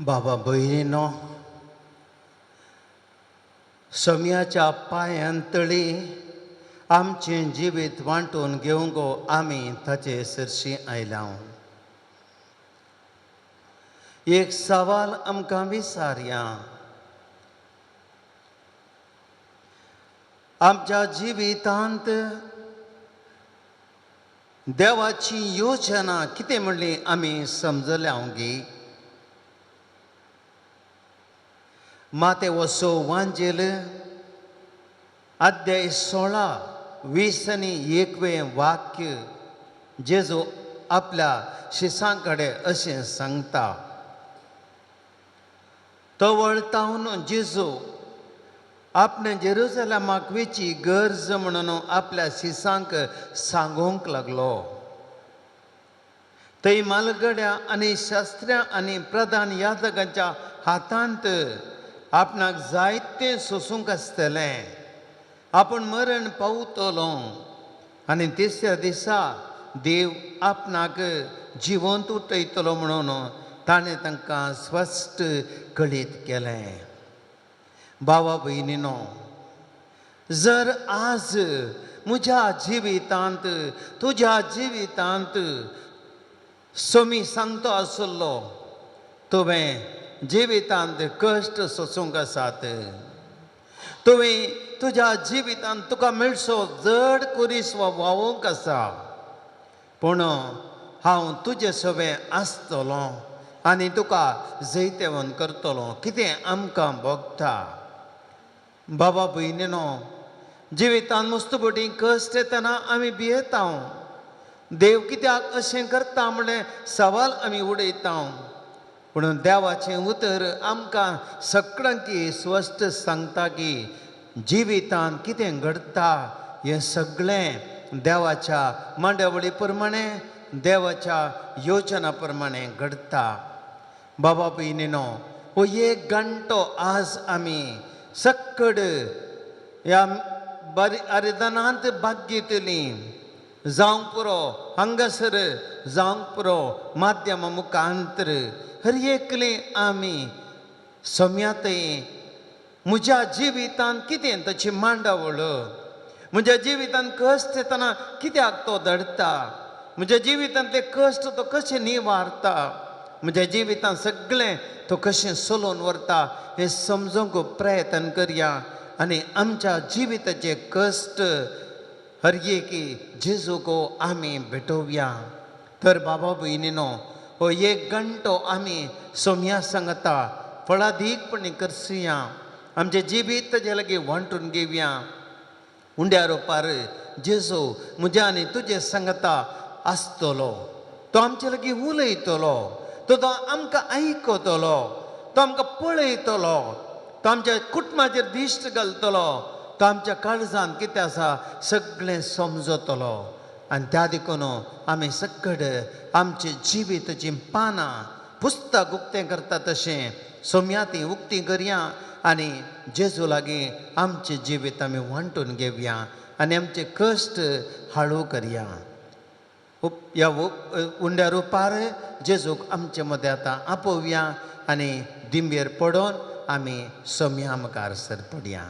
बाबा भयणीनो, सम्याच्या पांयान तळी आमचें जिवीत वांटून घेवंक आमी ताचे सरशी आयल्या. एक सवाल आमकां विचारया, आमच्या जिवितांत देवाची योजना कितें म्हणली आमी समजल्या गी? माते वसो वांजेल अध्याय 16 20 आनी 21 वाक्य जेजू आपल्या शिसां कडेन अशें सांगता. तवळतावन जेजू आपणे जेरुजलमाक वेची गरज म्हणून आपल्या शिसांक सांगूंक लागलो. थंय मालगड्या आनी शास्त्र्या आनी प्रधान याजकांच्या हातांत आपणाक जायतें सोसूंक आसतलें, आपूण मरण पावतलो आनी तिसऱ्या दिसा देव आपणाक जिवंत उठयतलो म्हणून ताणें तांकां स्पश्ट कळीत केलें. बाबा भयणीनो, जर आज म्हज्या जिवितांत तुज्या जिवितांत सोमी सांगतो आसलो, तुवें जिवितांत कश्ट सोसूंक आसात, तुवें तुज्या जिवितांत तुका मेळचो जड कुरीस व्हांवूंक आसा, पूण हांव तुजे सवें आसतलो आनी तुका जैतेवन करतलो. कितें आमकां भोगता बाबा भयणीनो? जिवितांत मुस्तुबटी कश्ट येतना आमी भियेता, देव कित्याक अशें करता म्हणलें सवाल आमी उडयता. पूण देवाचें उतर आमकां सगळ्यांकी स्पश्ट सांगता की जिवितांत कितें घडटा हें सगळें देवाच्या मांडावळी प्रमाणे देवाच्या योजना प्रमाणे घडटा. बाबा भयणीनो, हो एक घंटो आज आमी सक्कड ह्या बरी आरेदनांत भाग घेतली जावंक पुरो, हांगासर जावंक पुरो, माध्यमा मुखांतर हर एकली आमी सम्यातय म्हज्या जिवितांत कितें ताची मांडावळ, म्हज्या जिवितांत कश्ट येतना कित्याक तो दडटा, म्हज्या जिवितांतले कश्ट तो कशें निवारता, म्हज्या जिवितांत सगळें तो कशें चलोवन व्हरता हें समजूंक प्रयत्न करया आनी आमच्या जिविताचे कश्ट हर एकी जेजूक आमी भेटोवया. तर बाबा भयणीनो, हो एक घंटो आमी सोम्या सांगता फळादीकपणी करसुया, आमचें जिवीत ताजे लागीं वांटून घेवया. उंड्या रोपार जेजू म्हज्या आनी तुजें सांगता आसतलो, तो आमचे लागीं उलयतलो, तो तो आमकां आयकतलो, तो आमकां पळयतलो, तो आमच्या कुटुंबाचेर दिश्ट घालतलो, तो आमच्या काळजांत कितें आसा सगळें समजतलो. आनी त्या देखून आमी सकड आमचे जिविताचीं पानां पुस्तक उक्तें करता तशें सोम्या तीं उक्तीं करया आनी जेजू लागीं आमचें जिवीत आमी वांटून घेवया आनी आमचे कश्ट हाळू करया. ह्या उंड्या रुपार जेजूक आमचे मदें आतां आपोवया आनी दिंबेर पडोन आमी सोम्या मुखार सर पडया.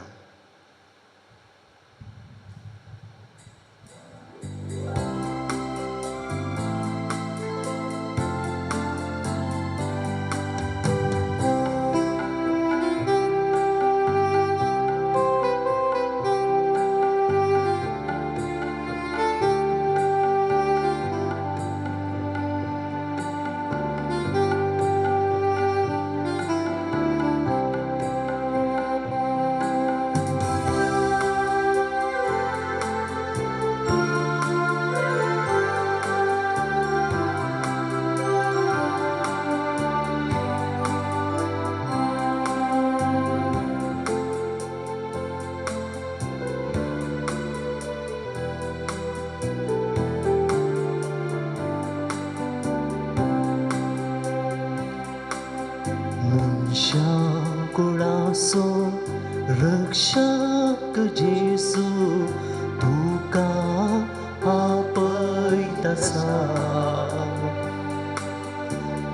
कुळासो रक्षक जेसू तुका आपयता,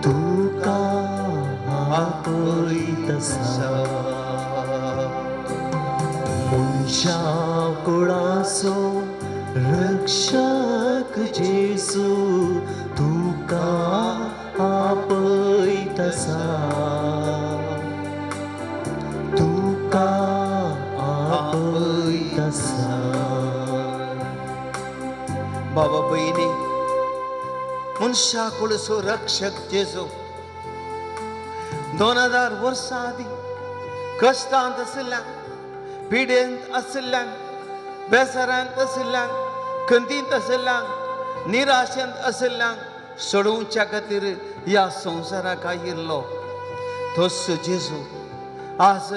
तुका आपयत आसा. मनशा कुळाचो रक्षक जेजू तुका आपयत आसा, तुका आपयत आसा. बाबा भयणी, मनशा कुळाचो रक्षक जेजू 2000 वर्सां आदीं कश्टांत आशिल्ल्यांक, पिडेंत आशिल्ल्यांक, बेजारांत आशिल्ल्यांक, खंतींत आशिल्ल्यांक, निराशेंत आशिल्ल्यांक सोडोवच्या खातीर ह्या संवसाराक आयिल्लो तोच जेजू आज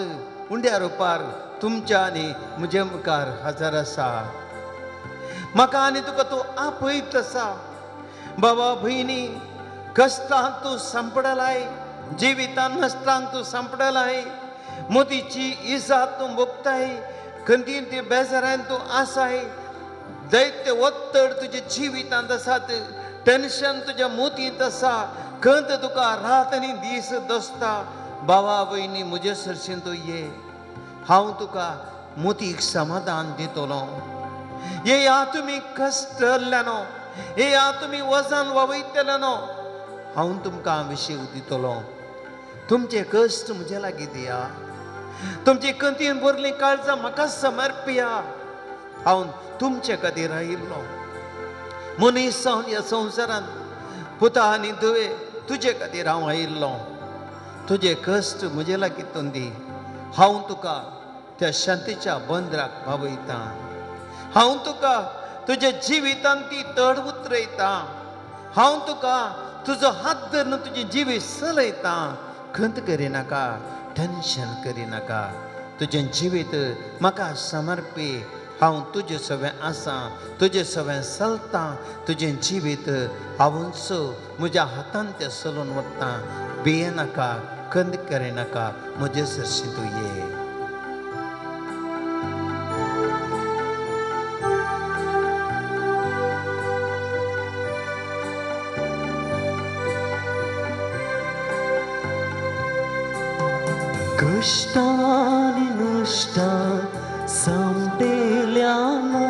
उंड्या रुपार तुमच्या आनी म्हजे मुखार हजर आसा. म्हाका आनी तुका तो आपयत आसा. बाबा भयणी, कश्टांत तूं सांपडलाय, जिवितान नश्टांक तूं सांपडलाय, मोतीची इजात तूं भोगताय, खंतीन ती बेजारान तूं आसाय, दैत्य ओत्तड तुज्या जिवितांत आसात, टेन्शन तुज्या मोतींत आसा, खंत तुका रात आनी दीस दसता. बाबा भयणी, म्हजे सरशीं तूं ये, हांव तुका मोतीक समाधान दितलो. येया तुमी कश्टल्ल्यानो, येया तुमी वजन वावयतल्यानो, हांव तुमकां विशीक दितलो. तुमचे कश्ट म्हजे लागीं दिया, तुमची कंतीन भरलीं काळजां म्हाका समर्पिया. हांव तुमचे खातीर आयिल्लो मनीस जावन ह्या संवसारांत पुता आनी धुवे तुजे खातीर हांव आयिल्लो. तुजे कश्ट म्हजे लागीं तूं दी, हांव तुका त्या शांतीच्या बंदराक पावयतां. हांव तुका तुज्या जिवितांत ती तड उतरयतां. हांव तुका तुजो हात धरून तुजें जिवीत चलयतां. खंत करिनाका, टेन्शन करिनाका, तुजें जिवीत म्हाका समर्पी. हांव तुजे सवें आसा, तुजे सवें चलतां. तुजें जिवीत हांवूच म्हज्या हातान तें चलून वता. भियेनाका, खंत करिनाका, म्हजे सरशीं तूं ये. कश्टांनी नश्टां सांपडेल्यानो,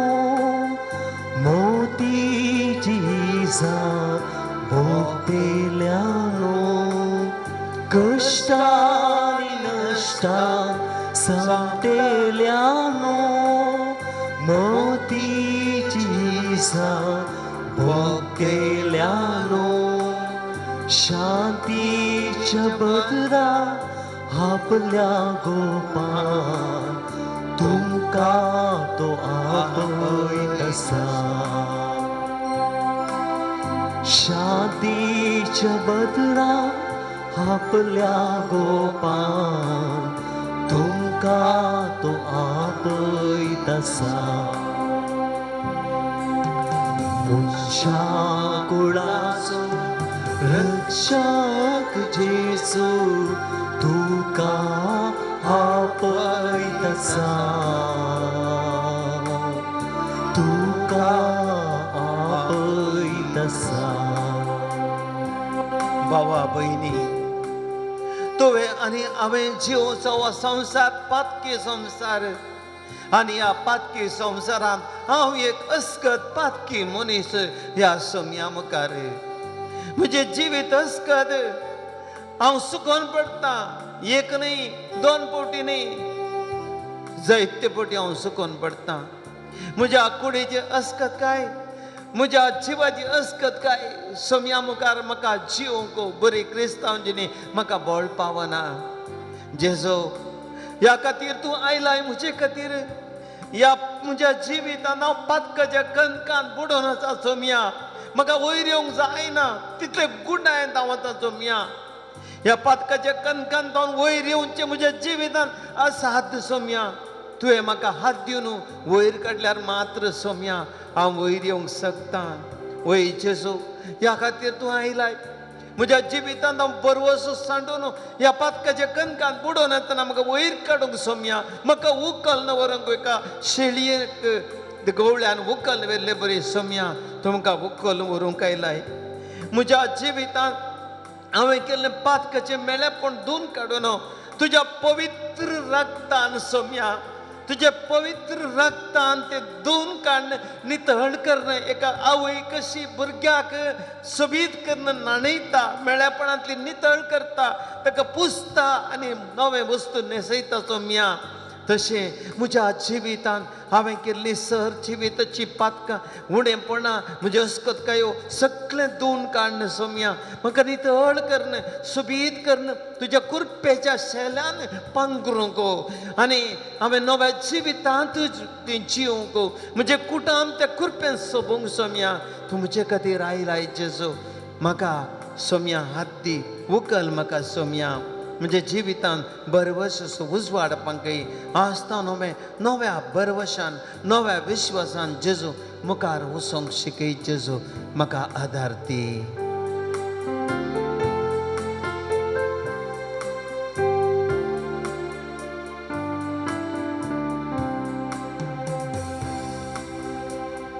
मोतीची इजा भोगतेल्यानो, कश्टांनी नश्टां सांपडेल्यानो, मोतीची इजा भोगतेल्यानो, शांतीच्या बदरा आपल्या गोपान तुमकां तो आपयत आसा. शांतीच्या बदरा आपल्या गोपान तुमकां तो आपयत आसा. मनशा कुळाचो रक्षक जेजू तुका आपयत आसा, तुका आपयत आसा. बाबा भयणी, तुवें आनी हांवें जिवचो हो संवसार पातकी संवसार, आनी ह्या पातकी संवसारांत हांव एक अस्कत पातकी मनीस. ह्या सोम्या मुखार म्हजें जिवीत अस्कत, हांव सुकोन पडटा. एक न्हय, दोन फावटी न्हय, जायते फावटी हांव सुकोन पडटा. म्हज्या कुडीची अस्कत काय, म्हज्या जिवाची अस्कत काय, सोम्या मुखार म्हाका जिवंक बरी क्रिस्तांव जिणी म्हाका बळ पावना. जेजो, ह्या खातीर तूं आयलाय म्हजे खातीर. ह्या म्हज्या जिवितान हांव पातकाच्या कणकान बुडोवन आसा सोम्या. म्हाका वयर येवंक जायना तितले गुणायेंत हांव वता सोम्या. ह्या पातकाच्या कणकान जावन वयर येवचें म्हज्या जिवितान असाध्य सोम्या. तुवें म्हाका हात दिवन वयर काडल्यार मात्र सोम्या हांव वयर येवंक शकता. वय जेजू, ह्या खातीर तूं आयलाय. म्हज्या जिवितांत हांव बरवसो सांडून ह्या पातकाच्या कणकान बुडोवन येतना म्हाका वयर काडूंक सोम्या. म्हाका उखल व्हरूंक एका शेळयेक गवळ्यान उखल व्हेल्ले बरी सोम्या तुमकां उखल व्हरूंक आयलाय. म्हज्या जिवितांत हांवें केल्लें पातकाचें मेळेपण धुवन काडून तुज्या पवित्र रक्तान सोम्या, तुज्या पवित्र रक्तान ते धुवन काडून नितळ करून एका आवय कशी भुरग्याक सोबीत करून न्हाणयता, मेळ्यापणांतली नितळ करता, ताका पुसता आनी नवें वस्तू न्हेसयता सोम्या, तशें म्हज्या जिवितांत हांवें केल्ली सर जिविताची पातकां, उणेपणां, म्हज्यो अस्कतकायो सगळें धुवन काडून सोम्या, म्हाका नितळ करून सोबीत करून तुज्या कुरपेच्या शेल्यान पांगरूंक आनी हांवें नव्या जिवितांत तें जिवंक, म्हजें कुटाम त्या कुरपेन सोबूंक सोम्या. तूं म्हजे खातीर आयलाय जेजू, म्हाका सोम्या हात दी, उकल म्हाका सोम्या, म्हज्या जिवितान बरवस असो उजवाड पांकय. आसता नवें नव्या बरवशान नव्या विश्वासान जेजू मुखार वचोंक शिकय जेजू, म्हाका आदार दी.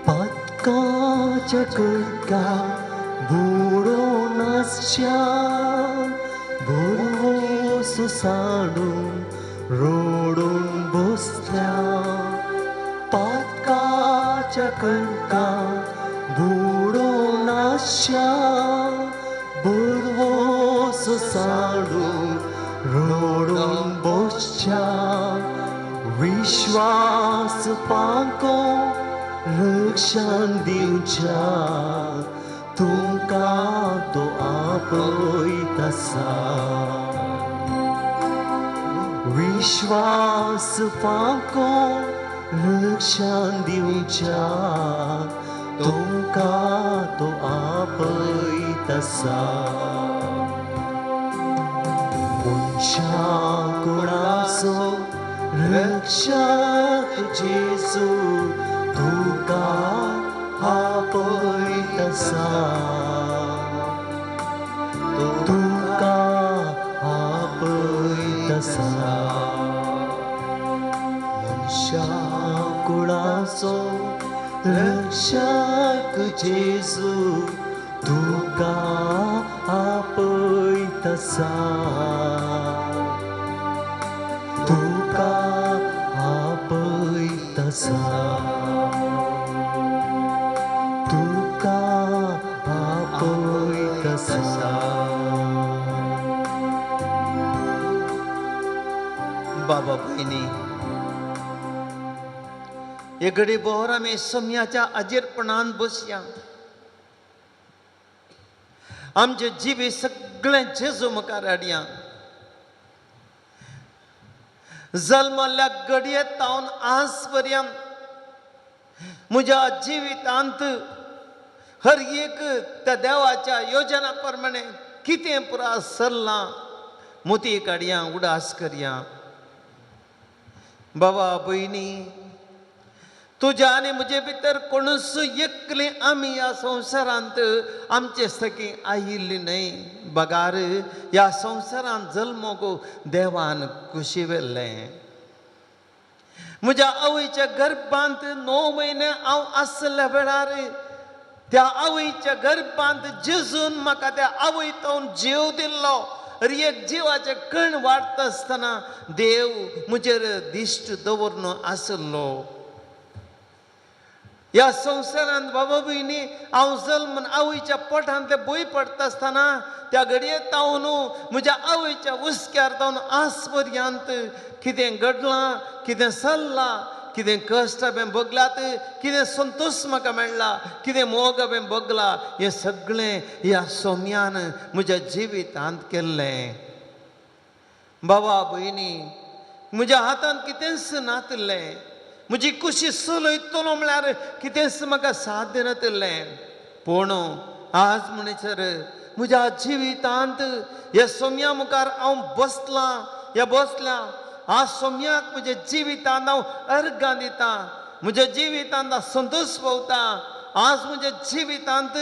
पातकाच्या करका बुडोवन आसच्या भरवंस साणून रोडून बसल्या, पातकाच्या करका बुडोवन आसच्या भरवंस साणून रोडून बसच्या, विश्वास पांको रक्षण दिवच्या तुमकां तो आपयत आसा, विश्वास पांको रक्षण दिवच्या तुमकां तो आपयत आसा. मनशा कुळाचो रक्षक जेजू तुका आपयत आसा, तुका आपयत आसा. मनशा कुळाचो रक्षक जेजू तुका आपयत आसा, तुका आपयत आसा, तुका आपयत आसा. बाबा भयणी, हे घडी भोर आमी सोम्याच्या अजीरपणान बसया. आमचे जिवीत सगळें जेजू मुखार हाडया. जल्मल्ल्या घडये तावन आज पर्यंत म्हज्या जिवितांत हर एक त्या देवाच्या योजना प्रमाणे कितें पुरा सरलां मोती काडया, उडास करया. बाबा भयणी, तुज्या आनी म्हजे भितर कोणूच एकली आमी ह्या संवसारांत आमचे सखी आयिल्ली न्हय, बगार ह्या संवसारांत जल्मोक देवान कुशी व्हेल्लें. म्हज्या आवयच्या गर्भांत 9 म्हयने हांव आसल्या वेळार त्या आवयच्या गर्भांत जेजून म्हाका त्या आवय तावन जीव दिल्लो. एक जिवाचें कण वाडटा आसतना देव म्हजेर दिश्ट दवरून आसलो. ह्या संवसारांत बाबा भयणी हांव जल्मन आवयच्या पोटांतले भंय पडटा आसतना त्या घडये तावन म्हज्या आवयच्या हुस्क्यार तावन आज पर्यंत कितें घडलां, कितें चल्लां, कितें कश्ट हांवें भोगल्यात, कितें संतोश म्हाका मेळ्ळा, कितें मोग हांवें भोगला, हें सगळें ह्या सोम्यान म्हज्या जिवितांत केल्लें. बाबा भयणी, म्हज्या हातांत कितेंच नातिल्लें, म्हजी कुशी चलयतलो म्हळ्यार कितेंच म्हाका साध्य नातिल्लें. पूण आज म्हणसर म्हज्या जिवितांत ह्या सोम्या मुखार हांव बसलां, ह्या बसल्या आज सोम्याक म्हज्या जिवितांत हांव अर्गां दितां, म्हज्या जिवितांत हांव संतोश पावता. आज म्हज्या जिवितांत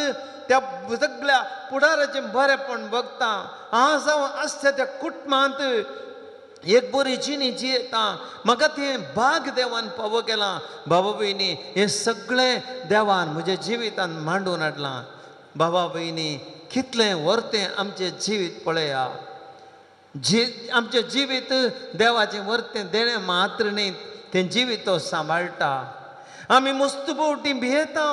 त्या सगळ्या फुडाराचें बरेंपण बघता. आज हांव आसता त्या कुटुंबांत एक बरी जिणी जियेता, म्हाका तें भाग देवान पावो केलां. बाबा भयणी, हें सगळें देवान म्हज्या जिवितांत मांडून हाडलां. बाबा भयणी, कितलें व्हरतें आमचें जिवीत पळया. जी आमचें जिवीत देवाचें वर्तें देणें मात्र न्ही, तें जिवीत तो सांबाळटा. आमी मस्त पवटी भियेता,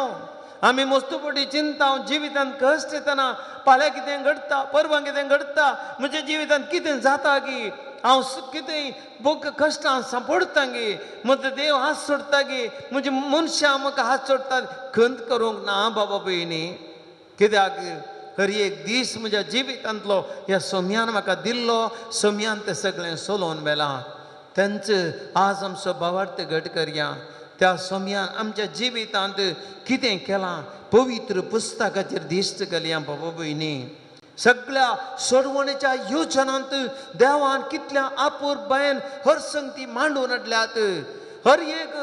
आमी मस्त पवटी चिंता, जिवितांत कश्ट येतना फाल्यां कितें घडटा, परवां कितें घडटा, म्हज्या जिवितांत कितें जाता की, हांव कितें बोक कश्टां सांपडटा गी, म्हजो देव हात सोडटा गी, म्हजी मनशां म्हाका हात सोडटा. खंत करूंक ना बाबा भयणी, कित्याक हर एक दीस म्हज्या जिवितांतलो ह्या सोम्यान म्हाका दिल्लो, सोम्यान तें सगळें सोलोवन व्हेलां. तेंच आज आमचो भावार्थ घट करया. त्या सोम्यान आमच्या जिवितांत कितें केलां पवित्र पुस्तकाचेर दिश्ट घालया बाबा भयणी. सगळ्या सोडवणेच्या योजनांत देवान कितल्या आपुरबायेन हर संगती मांडून हाडल्यात. हर एक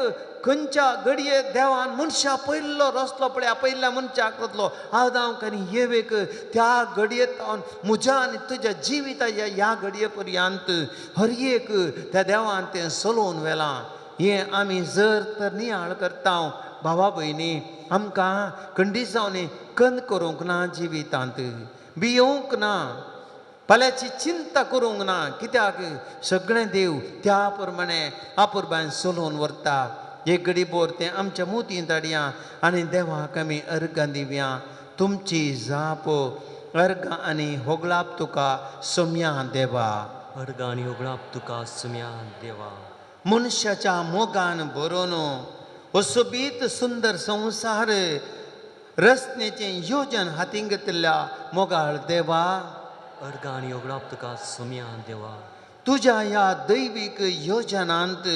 खंयच्या घडये देवान मनशा पयल्लो रसलो पळय, पयल्या मनशाक रचलो आदांक आनी येवेक, त्या घडये तावन म्हज्या आनी तुज्या जिविताच्या ह्या घडये पर्यंत हर एक त्या देवान तें चलोवन व्हेलां. हें आमी जर तर नियाळ करता भावा भयणी, आमकां खंडीसांनी कंद करूंक ना, जिवितांत भियोवंक ना, फाल्यांची चिंता करूंक ना, कित्याक सगळें देव त्या प्रमाणे आपुरबायन चलोवन व्हरता. एक घडी बोर तें आमच्या मोतींत हाडया आनी देवाक आमी अर्गां दिवया. तुमची जाप अर्गां आनी होगळाप तुका सोम्या देवा. अर्गां आनी होगळाप तुका सोम्या देवा. मनशाच्या मोगान भरून हो सोबीत सुंदर संवसार रचनेचें योजन हातीं घेतिल्ल्या मोगाळ देवा. अर्गां आनी होगळाप तुका सोम्या देवा. तुज्या ह्या दैवीक योजनांत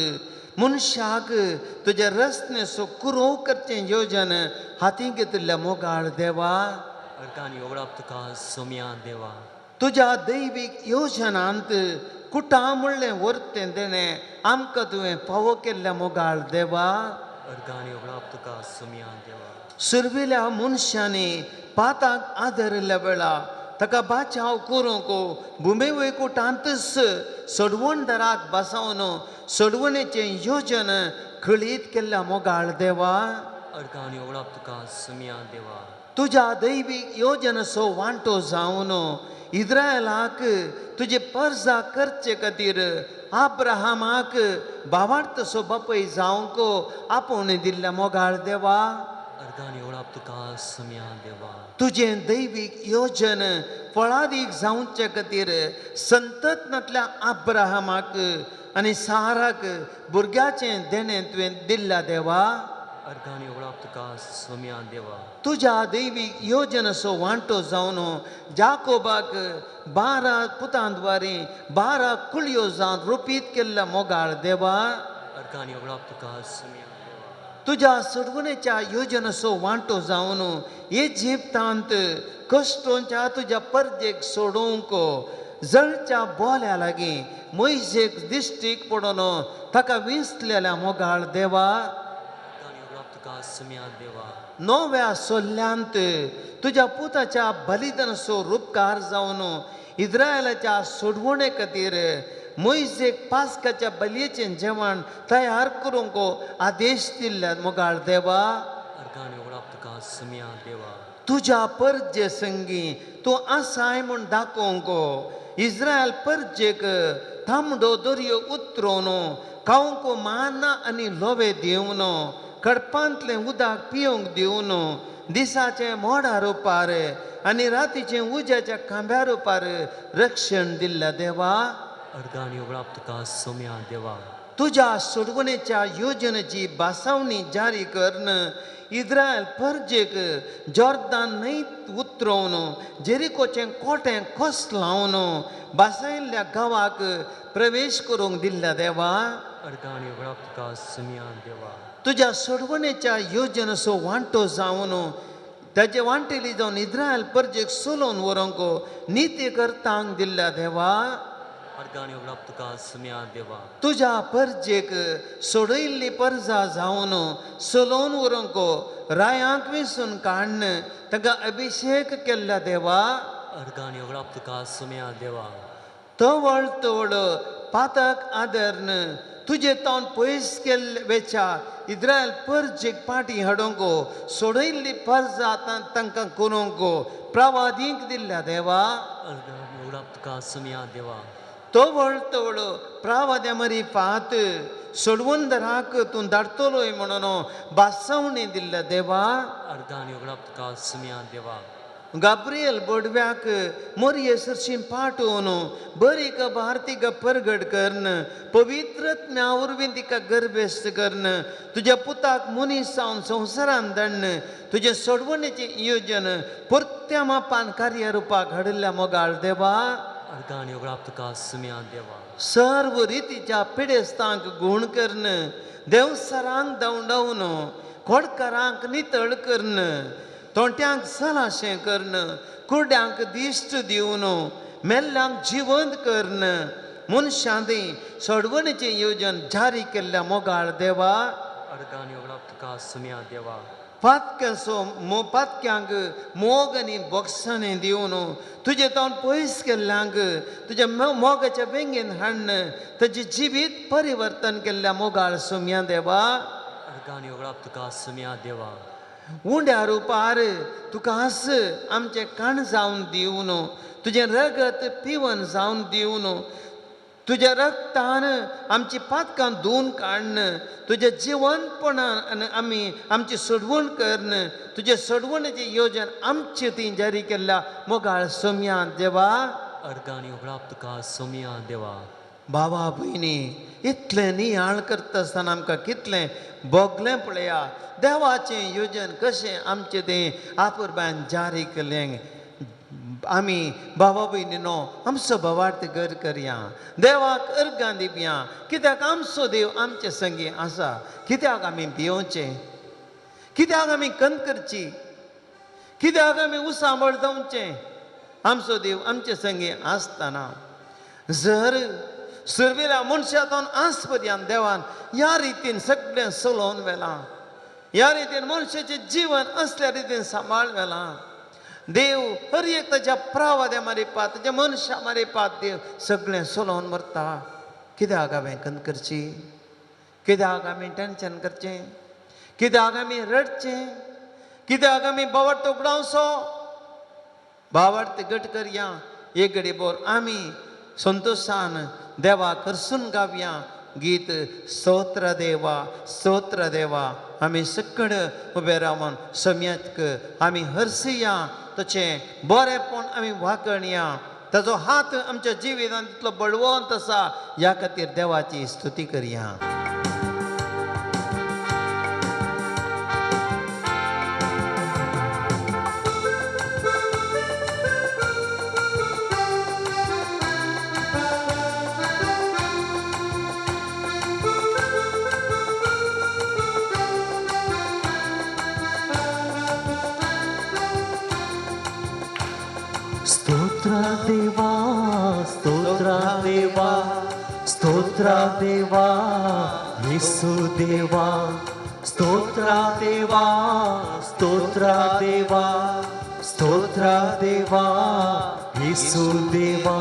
मनशाक तुज्या रचनेचो कुरोव करचें योजन हातीं घेतिल्ल्या मोगाळ देवा. अर्गां आनी होगळाप तुका सोम्या देवा. तुज्या दैवीक योजनांत कुटां म्हणलें वर्तें देणें आमकां तुवें फावो केल्ल्या मोगाळ देवा. अर्गां आनी होगळाप तुका सोम्या देवा. सुरवेल्या मनशांनी पाताक आदरिल्ल्या वेळा ताका बाचाव करूंक भुमे वैकुटांतच सोडवणदाराक बसोवन सोडवणेचें योजन खळीत केल्ल्या मोगाळ देवा. अर्गां आनी होगळाप तुका सोम्या देवा. तुज्या दैवीक योजनेचो वांटो जावन इस्रायलाक तुजे परजा करचे खातीर आब्राहामाक भावार्थसो बापय जावंक आपोवणें दिल्ल्या मोगाळ देवा. अर्गां आनी होगळाप तुका सोम्या देवा. तुजें दैवीक योजन फळादीक जावचे खातीर संततनांतल्या आब्राहामाक आनी साराक भुरग्याचें देणें तुवें दिल्ल्या देवा. अर्गां आनी होगळाप तुका सोम्या देवा. तुज्या दैवीक योजनेचो वांटो जावन जाकोबाक 12 पुतांद्वारे 12 कुळयो जावन रोपीत केल्ल्या मोगाळ देवा. अर्गां आनी होगळाप तुका सोम्या देवा. तुज्या सोडवणेच्या योजनेचो वांटो जावन इजिप्तांत कश्टोंच्या तुज्या परजेक सोडोवंक जळच्या बोल्या लागीं मोयजेक दिश्टीक पडून ताका विंचलेल्या मोगाळ देवा. अर्गां आनी होगळाप तुका सोम्या देवा. नव्या सोल्ल्यांत तुज्या पुताच्या बलिदानाचो रुपकार जावन इस्रायलाच्या सोडवणे खातीर मोयजेक पास्काच्या बलयेचें जेवण तयार करूंक आदेश दिल्ल्या मोगाळ देवा. अर्गां आनी होगळाप तुका सोम्या देवा. तुज्या परजे संगी तूं आसाय म्हूण दाखोवंक इस्रायल परजेक तांबडो दर्यो उतरोवन खावंक माना आनी लोवे दिवन कडपांतलें उदक पिवंक दिवन दिसाचें मोडा रुपार आनी रातीचें उज्याच्या खांब्या रुपार रक्षण दिल्ल्या देवा. अर्गां आनी होगळाप तुका सोम्या देवा. तुज्या सोडवणेच्या योजनेची बासावणी जारी करून इस्रायल परजेक जॉर्दान न्हंयत उतरोवन जेरिकोचें कोटें खोस लावन बासायल्ल्या गांवाक प्रवेश करूंक दिल्ल्या देवा. अर्गां आनी होगळाप तुका सोम्या देवा. तुज्या सोडवणेच्या योजनेचो वांटो जावन ताजे वांटेली जावन इस्रायल परजेक सोलोवन व्हरूंक निती करतांक दिल्ल्या देवा. अर्गां आनी होगळाप तुका सोम्या देवा. तुज्या परजेक सोडयल्ली परजा जावन सोलोवन व्हरूंक रायांक विसून काडून ताका अभिशेक केल्ल्या देवा. अर्गां आनी होगळाप तुका सोम्या देवा. तवळ तवळ पातक आदर्न तुजे तावन पयस केल्ले वेच्या इस्रायल परजेक पाटी हाडूंक सोडयल्ली परजा तांकां करूंक प्रवादींक दिल्ल्या देवा. अर्गां आनी होगळाप तुका सोम्या देवा. तवळ तवळ प्रावाद्या मरी पात सोडवंदराक तूं धाडतलोय म्हणून बासवणी दिल्ल्या देवा. अर्गां आनी उगडाप तुका सुम्या देवा. गाब्रियल बोडव्याक मोरये सरशीं पाठोवन बरी खबर तिका परगट करन, पवित्र आत्म्या वरवीं तिका गर्भेस्त करन, तुज्या पुताक मनीस जावन संवसारान धाडन तुजें सोडवणेचें योजन परत्या मापान कार्यरुपाक हाडिल्ल्या मोगाळ देवा. अर्गां आनी उगडाप तुका सुम्या देवा. सर्व रितीच्या पिडेस्तांक गूण करन, देवसरांक धांवडावन खोडकारांक नितळ करन, तोंट्यांक सलाशें करन, कुर्ड्यांक दिश्ट दिवन मेल्ल्यांक जिवंत करन, मनशांनी सोडवणेचें योजन जारी केल्ल्या मोगाळ देवा. अर्गां आनी उगडाप तुका सुम्या देवा. पातक्याचो पातक्यांक मोग आनी बोगसाणें दिवन तुजें तावन पयस केल्ल्यांक तुज्या मोगाच्या वेंगेन हाडन ताजें जिवीत परिवर्तन केल्ल्या मोगाळ सुम्या देवा. अर्गां आनी उगडाप तुका सुम्या देवा. उंड्या रुपार तुका आस आमचें काण जावन दिवन तुजें रगत पिवन जावन दिवन तुज्या रगतान आमची पातकां धुवन काडन तुज्या जिवनपणान आनी आमी आमची सोडवण करन तुजे सोडवणेचें योजन आमचे ती जारी केल्ल्या मोगाळ सोम्या देवा. अर्गां आनी उगडाप तुका सोम्या देवा. बाबा भयणी, इतलें नियाळ करता आसतना आमकां कितलें भोगलें पळया देवाचें योजन कशें आमचें तें आपुरबायन जारी केलें. आमी बाबा भयणीनो आमचो भावार्थ घर करया, देवाक अर्गां दिवया, कित्याक आमचो देव आमचे संगी आसा. कित्याक आमी भियोवचें, कित्याक आमी खंत करची, कित्याक आमी उसांबळ जावचें? आमचो देव आमचे संगी आसतना जर सुरवेल्या मनशातून आस पर्यंत देवान ह्या रितीन सगळें चलोवन व्हेलां, ह्या रितीन मनशाचें जीवन असल्या रितीन सांबाळ व्हेलां. देव हर एक ताच्या प्रावाद्या मारिपात, ताच्या मनशा मारिपात देव सगळें चलोवन व्हरता. कित्याक हांवें खंत करची, कित्याक आमी टेंशन करचें, कित्याक आमी रडचें, कित्याक आमी भावार्थ उगडावचो? भावार्थ घट करया. एक घडी बोर आमी संतोशान देवा करसून गावया गीत स्तोत्र देवा स्तोत्र देवा. आमी सकड उबे रावन सम्याक आमी हरसिया, तशें बरेंपण आमी वागणया, ताजो हात आमच्या जिवितांत तितलो बळवंत आसा, ह्या खातीर देवाची स्तुती करया. स्तोत्र देवा स्तोत्र देवा स्तोत्र देवा येसू देवा स्तोत्र देवा स्तोत्र देवा स्तोत्र देवा येसू देवा.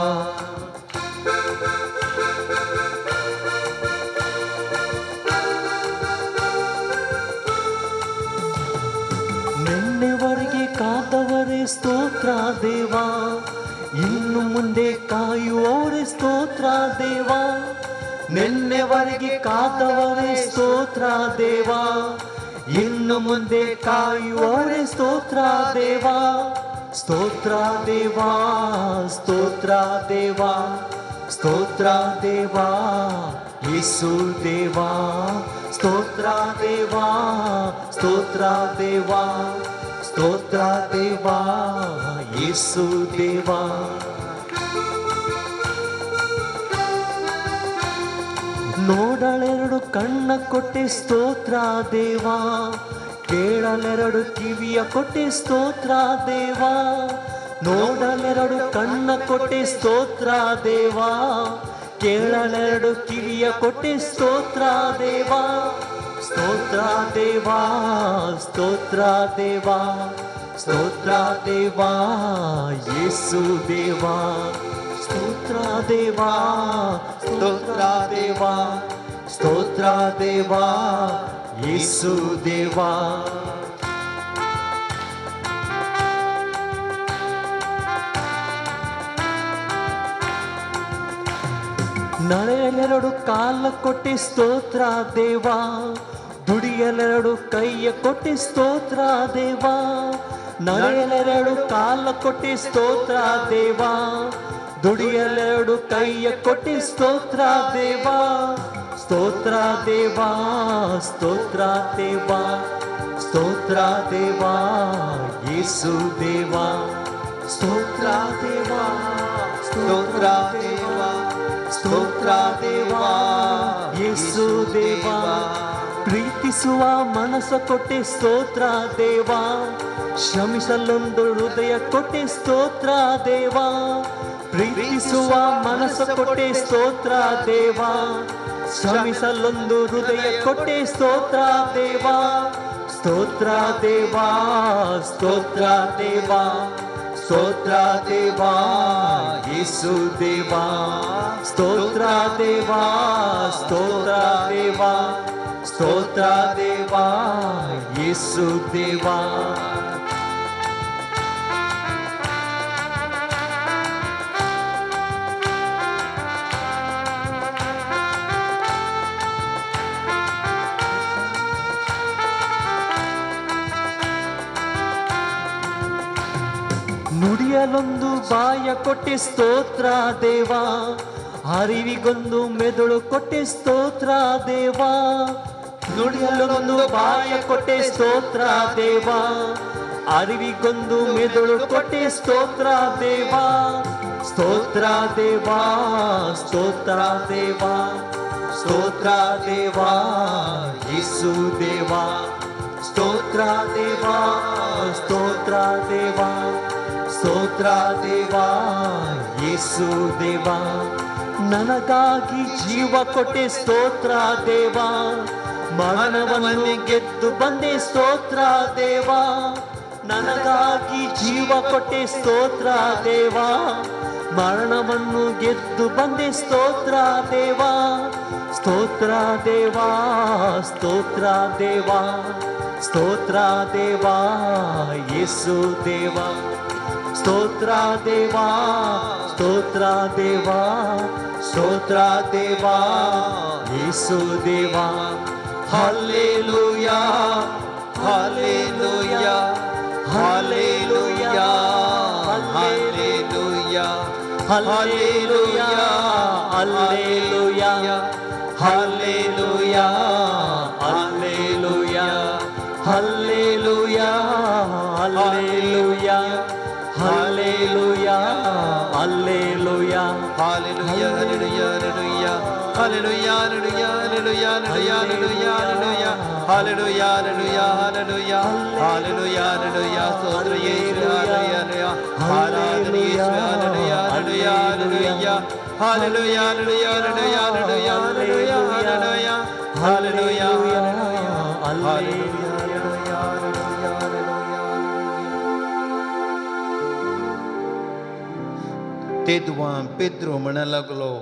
ನಿನ್ನೆವರೆಗೆ ಕಾದವರೇ ಸ್ತೋತ್ರ ದೇವಾ, ಇನ್ನು ಮುಂದೆ ಕಾಯುವವರೇ ಸ್ತೋತ್ರ ದೇವಾ. ನಿನ್ನೆವರೆಗೆ ಕಾದವರೇ ಸ್ತೋತ್ರ ದೇವಾ, ಇನ್ನು ಮುಂದೆ ಕಾಯುವವರೇ ಸ್ತೋತ್ರ ದೇವಾ. ಸ್ತೋತ್ರ ದೇವಾ ಸ್ತೋತ್ರ ದೇವಾ ಸ್ತೋತ್ರ ದೇವಾ ಯೇಸು ದೇವಾ ಸ್ತೋತ್ರ ದೇವಾ ಸ್ತೋತ್ರ ದೇವಾ ಸ್ತೋತ್ರ ದೇವಾ ಯೇಸು ದೇವಾ. ನೋಡಲೆರಡು ಕಣ್ಣ ಕೊಟ್ಟೆ ಸ್ತೋತ್ರ ದೇವಾ, ಕೇಳಲೆರಡು ಕಿವಿಯ ಕೊಟ್ಟೆ ಸ್ತೋತ್ರ ದೇವಾ. ನೋಡಲೆರಡು ಕಣ್ಣ ಕೊಟ್ಟೆ ಸ್ತೋತ್ರ ದೇವಾ, ಕೇಳಲೆರಡು ಕಿವಿಯ ಕೊಟ್ಟೆ ಸ್ತೋತ್ರ ದೇವಾ. ಸ್ತೋತ್ರ ದೇವಾ ಸ್ತೋತ್ರ ದೇವಾ ಸ್ತೋತ್ರ ದೇವಾ ಯೇಸು ದೇವಾ ಸ್ತೋತ್ರ ದೇವಾ ಸ್ತೋತ್ರ ದೇವಾ ಸ್ತೋತ್ರ ದೇವಾ ಯೇಸು ದೇವಾ. ನಡೆಯಲೆರಡು ಕಾಲ ಕೊಟ್ಟೆ ಸ್ತೋತ್ರ ದೇವಾ, ದುಡಿಯಲೆರಡು ಕೈಯ ಕೊಟ್ಟೆ ಸ್ತೋತ್ರ ದೇವಾ. ನಡೆಯಲೆರಡು ಕಾಲ ಕೊಟ್ಟೆ ಸ್ತೋತ್ರ ದೇವಾ, ದುಡಿಯಲೆರಡು ಕೈಯ ಕೊಟ್ಟೆ ಸ್ತೋತ್ರ ದೇವಾ. ಸ್ತೋತ್ರ ದೇವಾ, ಸ್ತೋತ್ರ ದೇವಾ, ಸ್ತೋತ್ರ ದೇವಾ, ಯೇಸು ದೇವಾ. ಸ್ತೋತ್ರ ದೇವಾ, ಸ್ತೋತ್ರ ದೇವಾ, ಸ್ತೋತ್ರ ದೇವಾ, ಯೇಸು ದೇವಾ. ಪ್ರೀತಿಸುವ ಮನಸ್ಸ ಕೊಟ್ಟೆ ಸ್ತೋತ್ರ ದೇವಾ, ಶ್ರಮಿಸಲೊಂದು ಹೃದಯ ಕೊಟ್ಟೆ ಸ್ತೋತ್ರ ದೇವಾ. ಪ್ರೀತಿಸುವ ಮನಸ್ಸ ಕೊಟ್ಟೆ ಸ್ತೋತ್ರ ದೇವಾ, ಶ್ರಮಿಸಲೊಂದು ಹೃದಯ ಕೊಟ್ಟೆ ಸ್ತೋತ್ರ ದೇವಾ. ಸ್ತೋತ್ರ ದೇವಾ, ಸ್ತೋತ್ರ ದೇವಾ, ಸ್ತೋತ್ರ ದೇವಾ, ಯೇಸು ದೇವಾ. ಸ್ತೋತ್ರ ದೇವಾ, ಸ್ತೋತ್ರ ದೇವಾ, ಸ್ತೋತ್ರ ದೇವಾ, ಯೇಸು ದೇವಾ. ನುಡಿಯಲೊಂದು ಬಾಯ ಕೊಟ್ಟೆ ಸ್ತೋತ್ರ ದೇವಾ, ಅರಿವಿಗೊಂದು ಮೆದುಳು ಕೊಟ್ಟೆ ಸ್ತೋತ್ರ ದೇವಾ. ನುಡಿಯಲೊಂದು ಬಾಯ ಕೊಟ್ಟೆ ಸ್ತೋತ್ರ ದೇವಾ, ಅರಿವಿಗೊಂದು ಮೆದುಳು ಕೊಟ್ಟೆ ಸ್ತೋತ್ರ ದೇವಾ. ಸ್ತೋತ್ರ ದೇವಾ, ಸ್ತೋತ್ರ ದೇವಾ, ಸ್ತೋತ್ರ ದೇವಾ, ಯೇಸು ದೇವಾ. ಸ್ತೋತ್ರ ದೇವಾ, ಸ್ತೋತ್ರ ದೇವಾ, ಸ್ತೋತ್ರ ದೇವಾ, ಯೇಸು ದೇವಾ. ನನಗಾಗಿ ಜೀವ ಕೊಟ್ಟೆ ಸ್ತೋತ್ರ ದೇವಾ, ಮರಣವನ್ನು ಗೆದ್ದು ಬಂದೆ ಸ್ತೋತ್ರ ದೇವಾ. ನನಗಾಗಿ ಜೀವ ಕೊಟ್ಟೆ ಸ್ತೋತ್ರ ದೇವಾ, ಮರಣವನ್ನು ಗೆದ್ದು ಬಂದೆ ಸ್ತೋತ್ರ ದೇವಾ. ಸ್ತೋತ್ರ ದೇವಾ, ಸ್ತೋತ್ರ ದೇವಾ, ಸ್ತೋತ್ರ ದೇವಾ, ಯೇಸು ದೇವಾ. ಸ್ತೋತ್ರ ದೇವಾ, ಸ್ತೋತ್ರ ದೇವಾ, ಸ್ತೋತ್ರ ದೇವಾ, ಯೇಸು ದೇವಾ. Hallelujah, hallelujah, hallelujah, hallelujah, hallelujah, hallelujah, hallelujah, hallelujah, hallelujah, hallelujah, hallelujah, hallelujah. Hallelujah, hallelujah, hallelujah, hallelujah, hallelujah, hallelujah, hallelujah, hallelujah, hallelujah, hallelujah, hallelujah, ಸ್ತೋತ್ರ ಯೇಸುವೇ, ಹಲ್ಲೆಲೂಯಾ, ಆರಾಧನೆ ಯೇಸುವೇ, hallelujah, hallelujah, hallelujah, hallelujah, hallelujah, hallelujah, hallelujah, hallelujah, hallelujah, hallelujah. तेदवां Pedro म्हणा लागलो,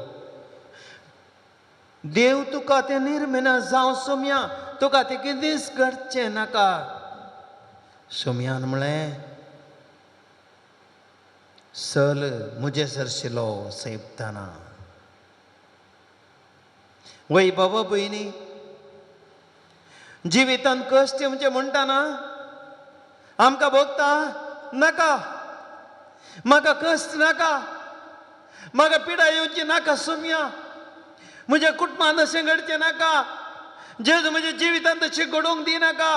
देव तुका तें निर्मिना जावं सोम्या, तुका तें कितेंच घडचें नाका. सोम्यान म्हळें, सल म्हजे सरशिलो सैबताना. वय बाबा भयणी, जिवितान कश्ट येवचें म्हणटा ना, आमकां भोगता नाका, म्हाका कश्ट नाका, म्हाका पिडा येवची नाका सोम्या, म्हज्या कुटुंबान अशें घडचें नाका, जेजू म्हज्या जिवितांत तशें घडोवंक दिनाका,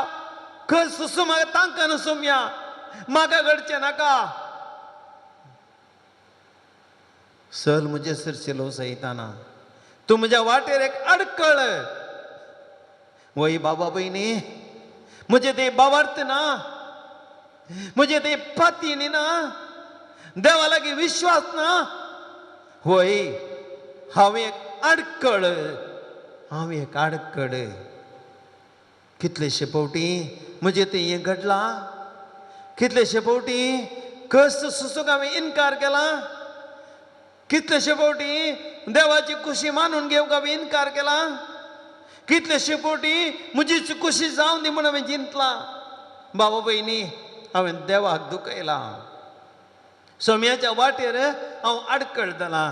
कश्ट सोसूं म्हाका तांकां सोम्या, म्हाका घडचें नाका. सल म्हजे सरशिलो सयताना, तूं म्हज्या वाटेर एक अडकळ. वय बाबा भयणी, म्हजें ते बावार्थ ना, म्हजें ते पाती ना, देवा लागीं विश्वास ना. वय हांव एक अडकळ, हांव एक अडकळ. कितलेशे फावटी म्हजें तें हें घडलां, कितलेशे फावटी कश्ट सोसूंक हांवें इनकार केला, कितलेशे फावटी देवाची खुशी मानून घेवंक हांवें इनकार केला, कितलेशे फावटी म्हजीच खुशी जावन दी म्हूण हांवें जिंतलां. बाबा भयणी, हांवें देवाक दुखयलां, सोम्याच्या वाटेर हांव अडकळटलां.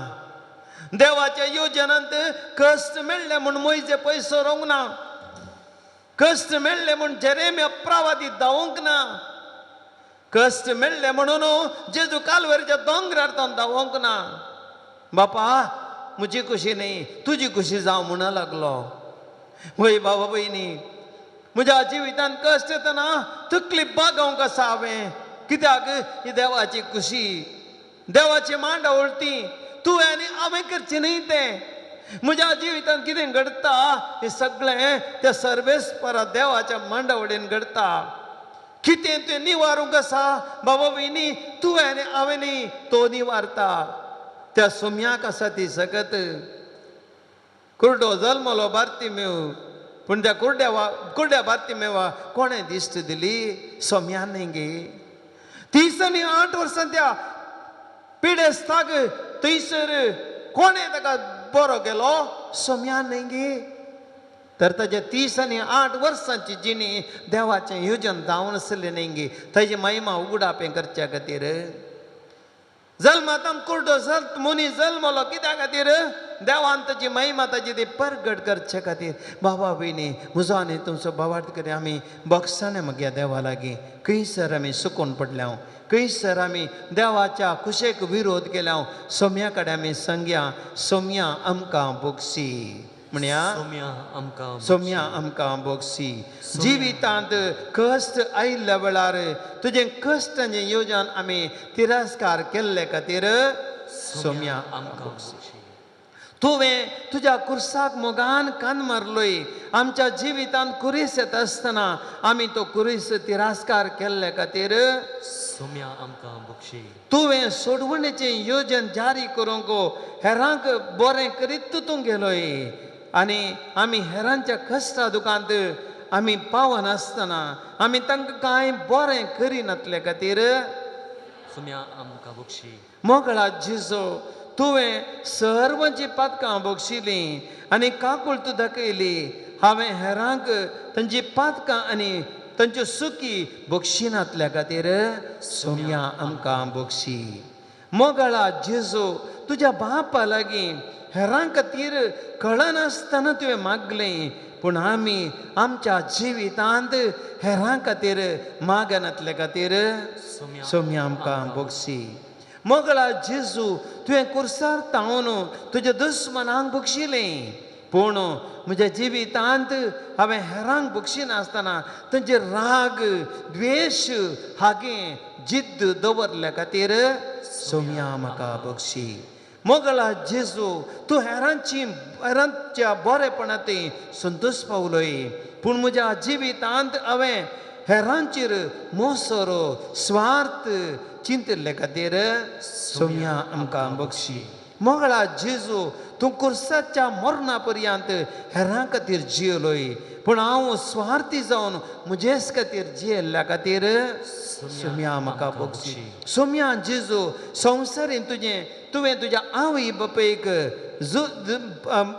देवाच्या योजनांत कश्ट मेळ्ळे म्हूण मोयजे पयसो रोवंक ना, कश्ट मेळ्ळे म्हूण जेरेमिया प्रवादी धांवूंक ना, कश्ट मेळ्ळे म्हणून जेजू कालवरीच्या दोंगरार तो धांवूंक ना. बापा म्हजी खुशी न्ही तुजी खुशी जावं म्हणूं लागलो. वय बाबा भयणी, म्हज्या जिवितांत कश्ट येतना तकली बागोवंक आसा हांवें, कित्याक ही देवाची खुशी, देवाची मांडावळ ती तुवें आनी हांवें करचें न्ही तें. म्हज्या जिवितांत कितें घडटा हें सगळें त्या सर्वेस्परा देवाच्या मांडावळीन घडटा. कितें तें निवारूंक आसा बाबा भयणी, तुवें आनी हांवें न्ही, तो निवारता. त्या सोम्याक आसा ती सकत. कुर्डो जल्मलो बार्तिमेव, पूण त्या कुर्ड्या बार्तिमेवा कोणें दिश्ट दिली? सोम्यान न्ही गे. 38 वर्सां त्या पिडेस्ताक थंयसर कोणें ताका बरो केलो? सोम्यान न्ही गे. तर ताच्या 38 वर्सांची जिणी देवाचें योजन जावन आसलें न्ही गे, ताजी महिमा उगडापें करच्या खातीर. जल्मातान कुर्डो मनीस जल्मलो कित्या खातीर? देवान ताजी महिमा ताजी ती परगट करचे खातीर. बाबा भयणी, म्हजो आनी तुमचो भावार्थ करी आमी बक्षाणे मग्या देवा लागीं. खंयसर आमी सुकून पडल्या, खंयसर आमी देवाच्या कुशेक विरोध केल्या, सोम्या कडेन आमी सांगया, सोम्या आमकां बोगसी म्हणया, सोम्या आमकां बोगसी. जिवितांत कश्ट आयिल्ल्या वेळार तुजें कश्टांचें योजन आमी तिरस्कार केल्ले खातीर सोम्या आमकां बोगसी. तुवें तुज्या कुर्साक मोगान कान मारलोय. आमच्या जिवितांत कुरीस येता आसतना आमी तो कुरीस तिरस्कार केल्ले खातीर सोम्या आमकां बोगशी. तुवें सोडवणेचें योजन जारी करूंक हेरांक बरें करीत तूं गेलोय आनी आमी हेरांच्या कश्टा दुकांत आमी पावनासतना आमी तांकां कांय बरें करिनातले खातीर सोम्या आमकां बोगशी. मोगळा जेजू, तुवें सर्वांची पातकां बोगशिलीं आनी काकूळ तूं दाखयली. हांवें हेरांक तांची पातकां आनी तांच्यो सुकी बोगशिनातल्या खातीर सोम्या आमकां बोगशी. मोगळा जेजू, तुज्या बापा लागीं हेरां खातीर कळनासतना तुवें मागलें, पूण आमी आमच्या जिवितांत हेरां खातीर मागनातले खातीर सोम्या आमकां बोगशी. मोगळा जेजू, तुवें कुर्सार तावन तुज्या दुस्मनांक बक्षिलें, पूण म्हज्या जिवितांत हांवें हेरांक बक्षिनासतना तांचे राग द्वेश हागें जिद्द दवरल्या खातीर सोम्या म्हाका बक्षी. मोगळा जेजू, तूं हेरांच्या बरेपणांत संतोश पावलोय, पूण म्हज्या जिवितांत हांवें हेरांचेर मोसरो स्वार्थ चिंतिल्ले खातीर सोम्या आमकां बक्षी. मोगळा जेजू, तूं कुर्साच्या मरणा पर्यंत हेरां खातीर जियेलोय, पूण हांव स्वार्थी जावन म्हजेच खातीर जियेल्ल्या खातीर सोम्या म्हाका बक्षी. सोम्या जेजू, संवसारीन तुवें तुज्या आवय बापायक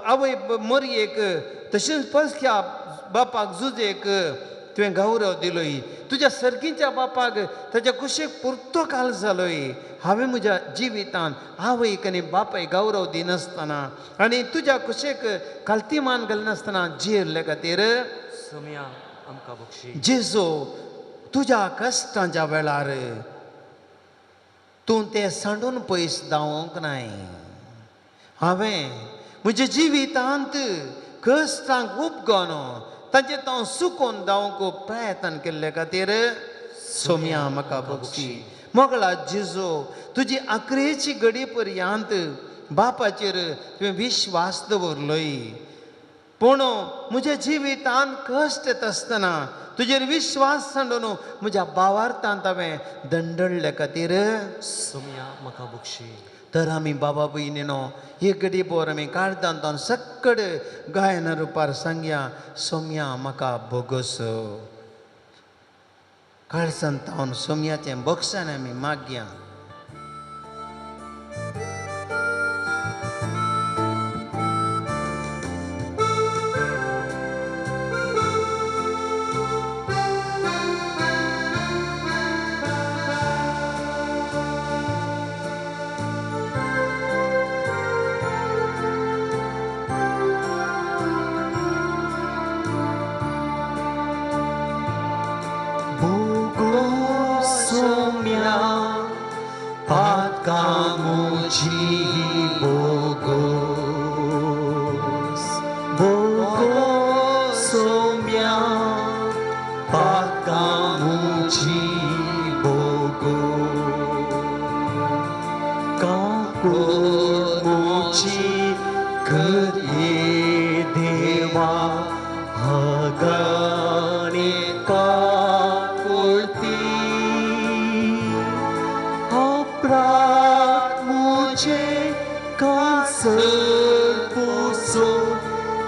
आवय मोरयेक तशेंच पसक्या बापाक जुजेक तुवें गौरव दिलोय. तुज्या सर्गीच्या बापाक ताच्या कुशेक पुरतो काल जालोय. हांवें म्हज्या जिवितांत आवयक आनी बापायक गौरव दिनासतना आनी तुज्या कुशेक खालती मान घालनासतना जियेल्ले खातीर सोम्या आमकां बक्षी. जेजू, तुज्या कश्टांच्या वेळार तूं तें सांडून पयस धांवूंक नाय. हांवें म्हज्या जिवितांत कश्टांक उपगोन तांचे हांव सुकोवन धांवंक प्रयत्न केल्ले खातीर सोम्या म्हाका बक्षी. मोगळा जेजू, तुजी आखरेची घडी पर्यंत बापाचेर तुवें विश्वास दवरलोय, पूण म्हज्या जिवितांत कश्ट येता आसतना तुजेर विश्वास सांडून म्हज्या भावार्थांत हांवें दंडळ्ळे खातीर सोम्या म्हाका बक्षी. तर आमी बाबा भयणीनो एक घडी बोर आमी काळजांत सक्कड गायन रुपार सांगया, सोम्या म्हाका बोगस. काळजांत सोम्याचें बक्षान आमी मागया. मुजी बोगोस बोगोस सोम्या पाका मुजी बोगोस काकूळ मुजी करये देवा हगाणे काकुळती अपराध मुझे कांसर पुसो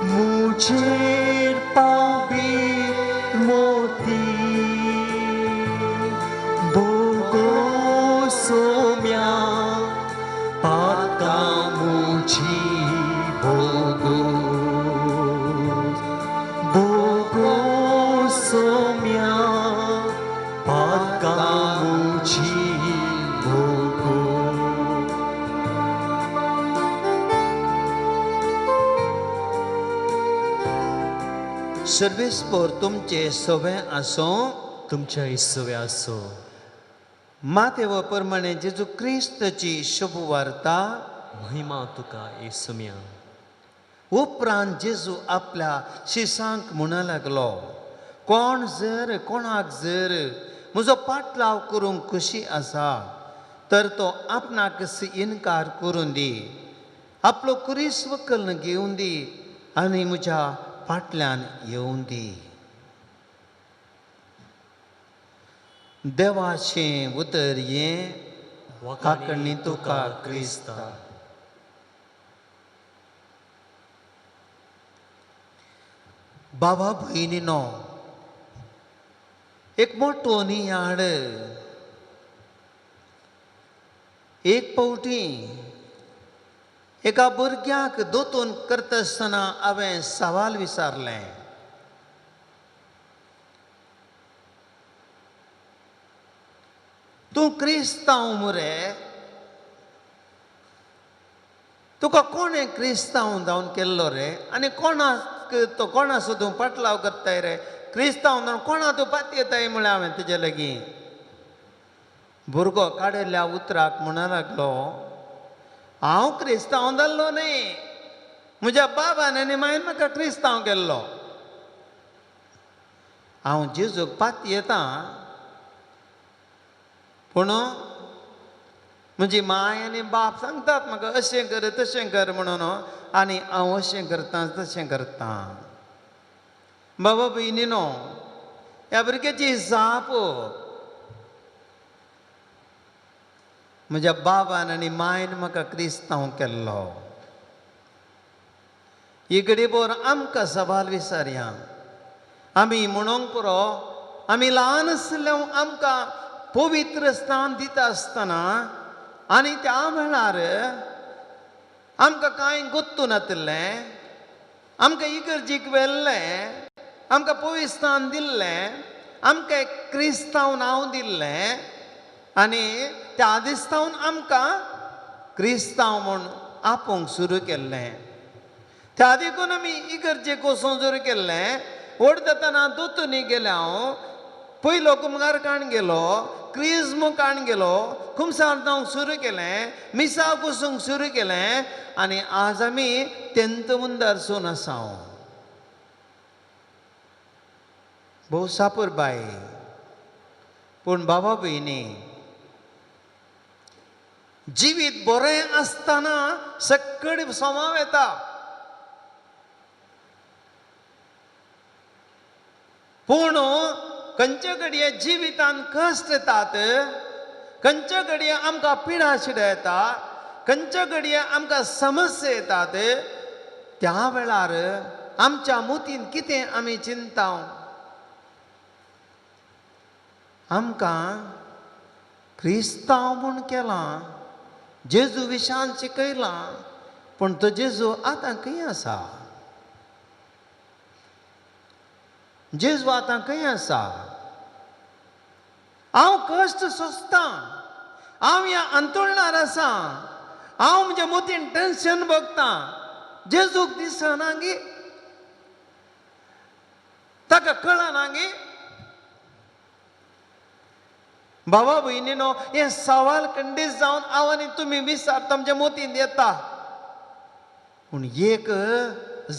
मुझेर पावी मोती बोगो सोम्या पाका मुझी बोगो बोगो सोम्या पाका मुझी बोगो. सर्वेस्पोर तुमचे सवे आसूं. तुमच्या इसवे आसो. मातेव प्रमाणे जेजू क्रिस्तची शुभ वार्ता. महिमा तुका येसुम्या. उपरांत जेजू आपल्या शिसांक म्हणू लागलो, कोण जर कोणाक जर म्हजो पाटलाव करूंक खुशी आसा तर तो आपणाक इनकार करून दी, आपलो कुरीस वकल घेवन दी आनी म्हज्या फाटल्यान येवन दी. देवाचें उतर हें. वाखाणणी तुका क्रिस्ता. बाबा भयणीनो, एक मोठो नियाळ. एक फावटी एका भुरग्याक दोतोन करता आसतना हांवें सवाल विचारलें, तूं क्रिस्तांव मुरे, तुका कोणें क्रिस्तांव जावन केल्लो रे आनी कोणाक तो कोणाचो तूं पाटलाव करताय रे, क्रिस्तांव जावन कोणा तूं पातयेताय म्हळ्यार हांवें तेजे लागीं. भुरगो काडिल्ल्या उतराक म्हणूंक लागलो, हांव क्रिस्तांव जाल्लो न्हय, म्हज्या बाबान आनी मायन म्हाका क्रिस्तांव केल्लो. हांव जेजूक पातयेतां पूण म्हजी माय आनी बाप सांगतात म्हाका अशें कर तशें कर म्हणून आनी हांव अशें करता तशें करता. बाबा भयणीनो, ह्या भुरग्याची जाप म्हज्या बाबान आनी मायन म्हाका क्रिस्तांव केल्लो. ही घडीभर आमकां सवाल विचारया. आमी म्हणूंक पुरो, आमी ल्हान आसल्या आमकां पवित्र स्थान दिता आसतना आनी त्या वेळार आमकां कांय गोत्तू नातिल्लें, आमकां इगर्जीक व्हेल्लें, आमकां पवित्र स्थान दिल्लें, आमकां एक क्रिस्तांव नांव दिल्लें आनी त्या दिसतावन आमकां क्रिस्तांव म्हूण आपोवंक सुरू केल्लें. त्या देखून आमी इगर्जेक वचूंक सुरू केल्लें. व्हड जातना दोतोनी गेले हांव, पयलो कुमगार काण गेलो, क्रिज्म काण गेलो, कुमसार जावंक सुरू केलें, मिसाक वचूंक सुरू केलें आनी आज आमी तेंत मुंदार सून आसा. भोव सापूर बाय, पूण बाबा भयणी, जिवीत बरें आसतना सकड सोमाव येता. पूण खंयचे घडये जिवितान कश्ट येतात, खंयचे घडये आमकां पिडा शिडा येता, खंयचे घडये आमकां समस्या येतात, त्या वेळार आमच्या मुतीन कितें आमी चिंता, आमकां क्रिस्तांव म्हूण केलां, जेजू विशान शिकयलां, पूण तो जेजू आतां खंय आसा? जेजू आतां खंय आसा? हांव कश्ट सोंसतां, हांव ह्या अंतुळणार आसा, हांव म्हज्या मोतीन टेन्शन भोगतां, जेजूक दिसना गी, ताका कळना गी? भावा भयणीनो, हें सवाल खंडीत जावन हांव आनी तुमी विचारता, आमच्या मोतींत येता. पूण एक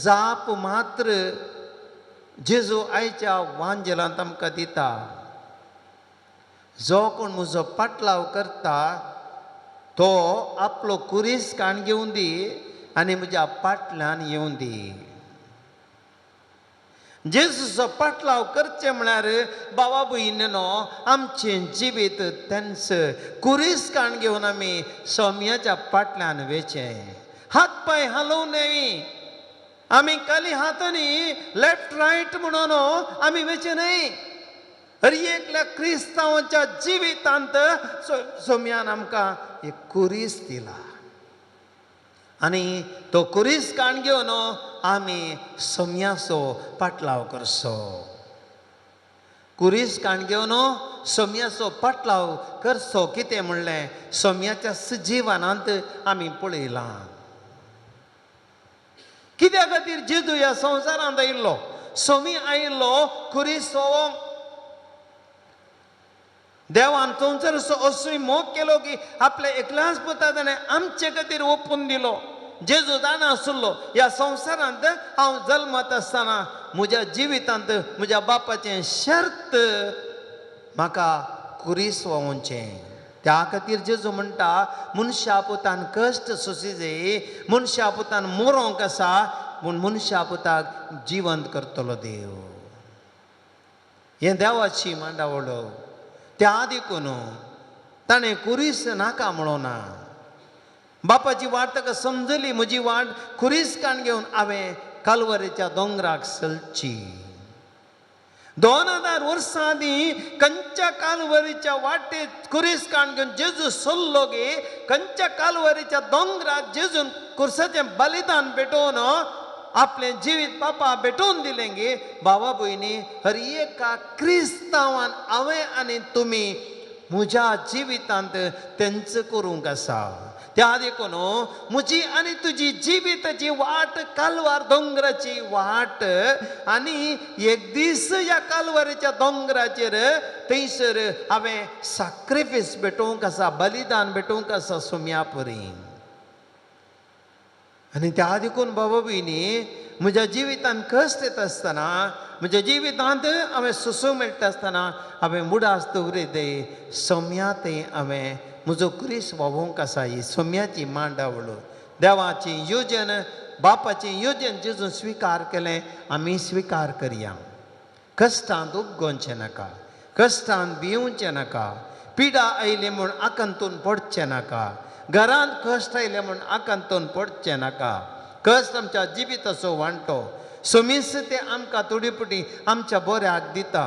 जाप मात्र जेजू आयच्या वांजेलांत आमकां दिता. जो कोण म्हजो पाटलाव करता तो आपलो कुरीस काण घेवन दी आनी म्हज्या पाटल्यान येवन दी. जेजूचो पाटलाव करचें म्हळ्यार बाबा भयणीनो, आमचें जिवीत तेंच कुरीस काण घेवन आमी सोम्याच्या पाटल्यान वेचें. हात पांय हालोवं न्हय आमी, खाली हातांनी लेफ्ट रायट म्हणून आमी वेचें न्हय. हर एकल्या क्रिस्तांवाच्या जिवितांत सोम्यान आमकां एक कुरीस दिला आनी तो कुरीस काण घेवन आमी सोम्याचो पाटलाव करचो. कुरीस काण घेवन सोम्याचो पाटलाव करचो. कितें म्हणलें सोम्याच्या जिवनांत आमी पळयलां. कित्या खातीर जेजू ह्या संवसारांत आयिल्लो? सोमी आयिल्लो कुरीस सोवोंक. देवान संवसाराचो असोय मोग केलो की आपल्या एकल्याच पुता ताणें आमचे खातीर ओपून दिलो. जेजू जाणा आसलो ह्या संवसारांत हांव जल्मत आसतना म्हज्या जिवितांत म्हज्या बापाचें शर्त म्हाका कुरीस व्हांवचें. त्या खातीर जेजू म्हणटा, मनशा पुतान कश्ट सोंसी जाय, मनशा पुतान मोरोंक आसा, पूण मनशा पुताक जिवंत करतलो देव. हें देवाची मांडावळ. त्या देखून ताणें कुरीस नाका म्हणो ना. बापाची वाट ताका समजली, म्हजी वाट कुरीस काण घेवन हांवें कालवरेच्या दोंगराक चलची. 2000 वर्सां आदीं खंयच्या कालवरीच्या वाटेत कुरीस काण घेवन जेजू सोल्लो गे, खंयच्या कालवरीच्या दोंगराक जेजून कुर्साचें बलिदान भेटोवन आपलें जिवीत बापा भेटोवन दिलें गे. भावा भयणी, हर एका क्रिस्तांवान हांवें आनी तुमी म्हज्या जिवितांत तेंच करूंक आसा. त्या देखून म्हजी आनी तुजी जिविताची वाट कालवार दोंगराची वाट आनी एक दीस ह्या कालवारीच्या दोंगराचेर थंयसर हांवें साक्रिफीस भेटोवंक आसा, बलिदान भेटोवंक आसा सोम्या परी. आनी त्या देखून बाबा भयणी, म्हज्या जिवितांत कश्ट येता आसतना, म्हज्या जिवितांत हांवें सोसूंक मेळटा आसतना हांवें उडास दवरित सोम्या थंय हांवें म्हजो क्रिस व्हांवोवंक आसा. ही सोम्याची मांडावळ, देवाची योजन, बापाची योजन जेजून स्विकार केलें आमी स्विकार करया. कश्टांत उपगोवचें नाका, कश्टांत भिवचें नाका, पिडा आयली म्हूण आकांतून पडचें नाका, घरांत कश्ट आयले म्हूण आकांतून पडचें नाका. कश्ट आमच्या जिविताचो वांटो. सोमीस ते आमकां थोडी पुटी आमच्या बऱ्याक दिता.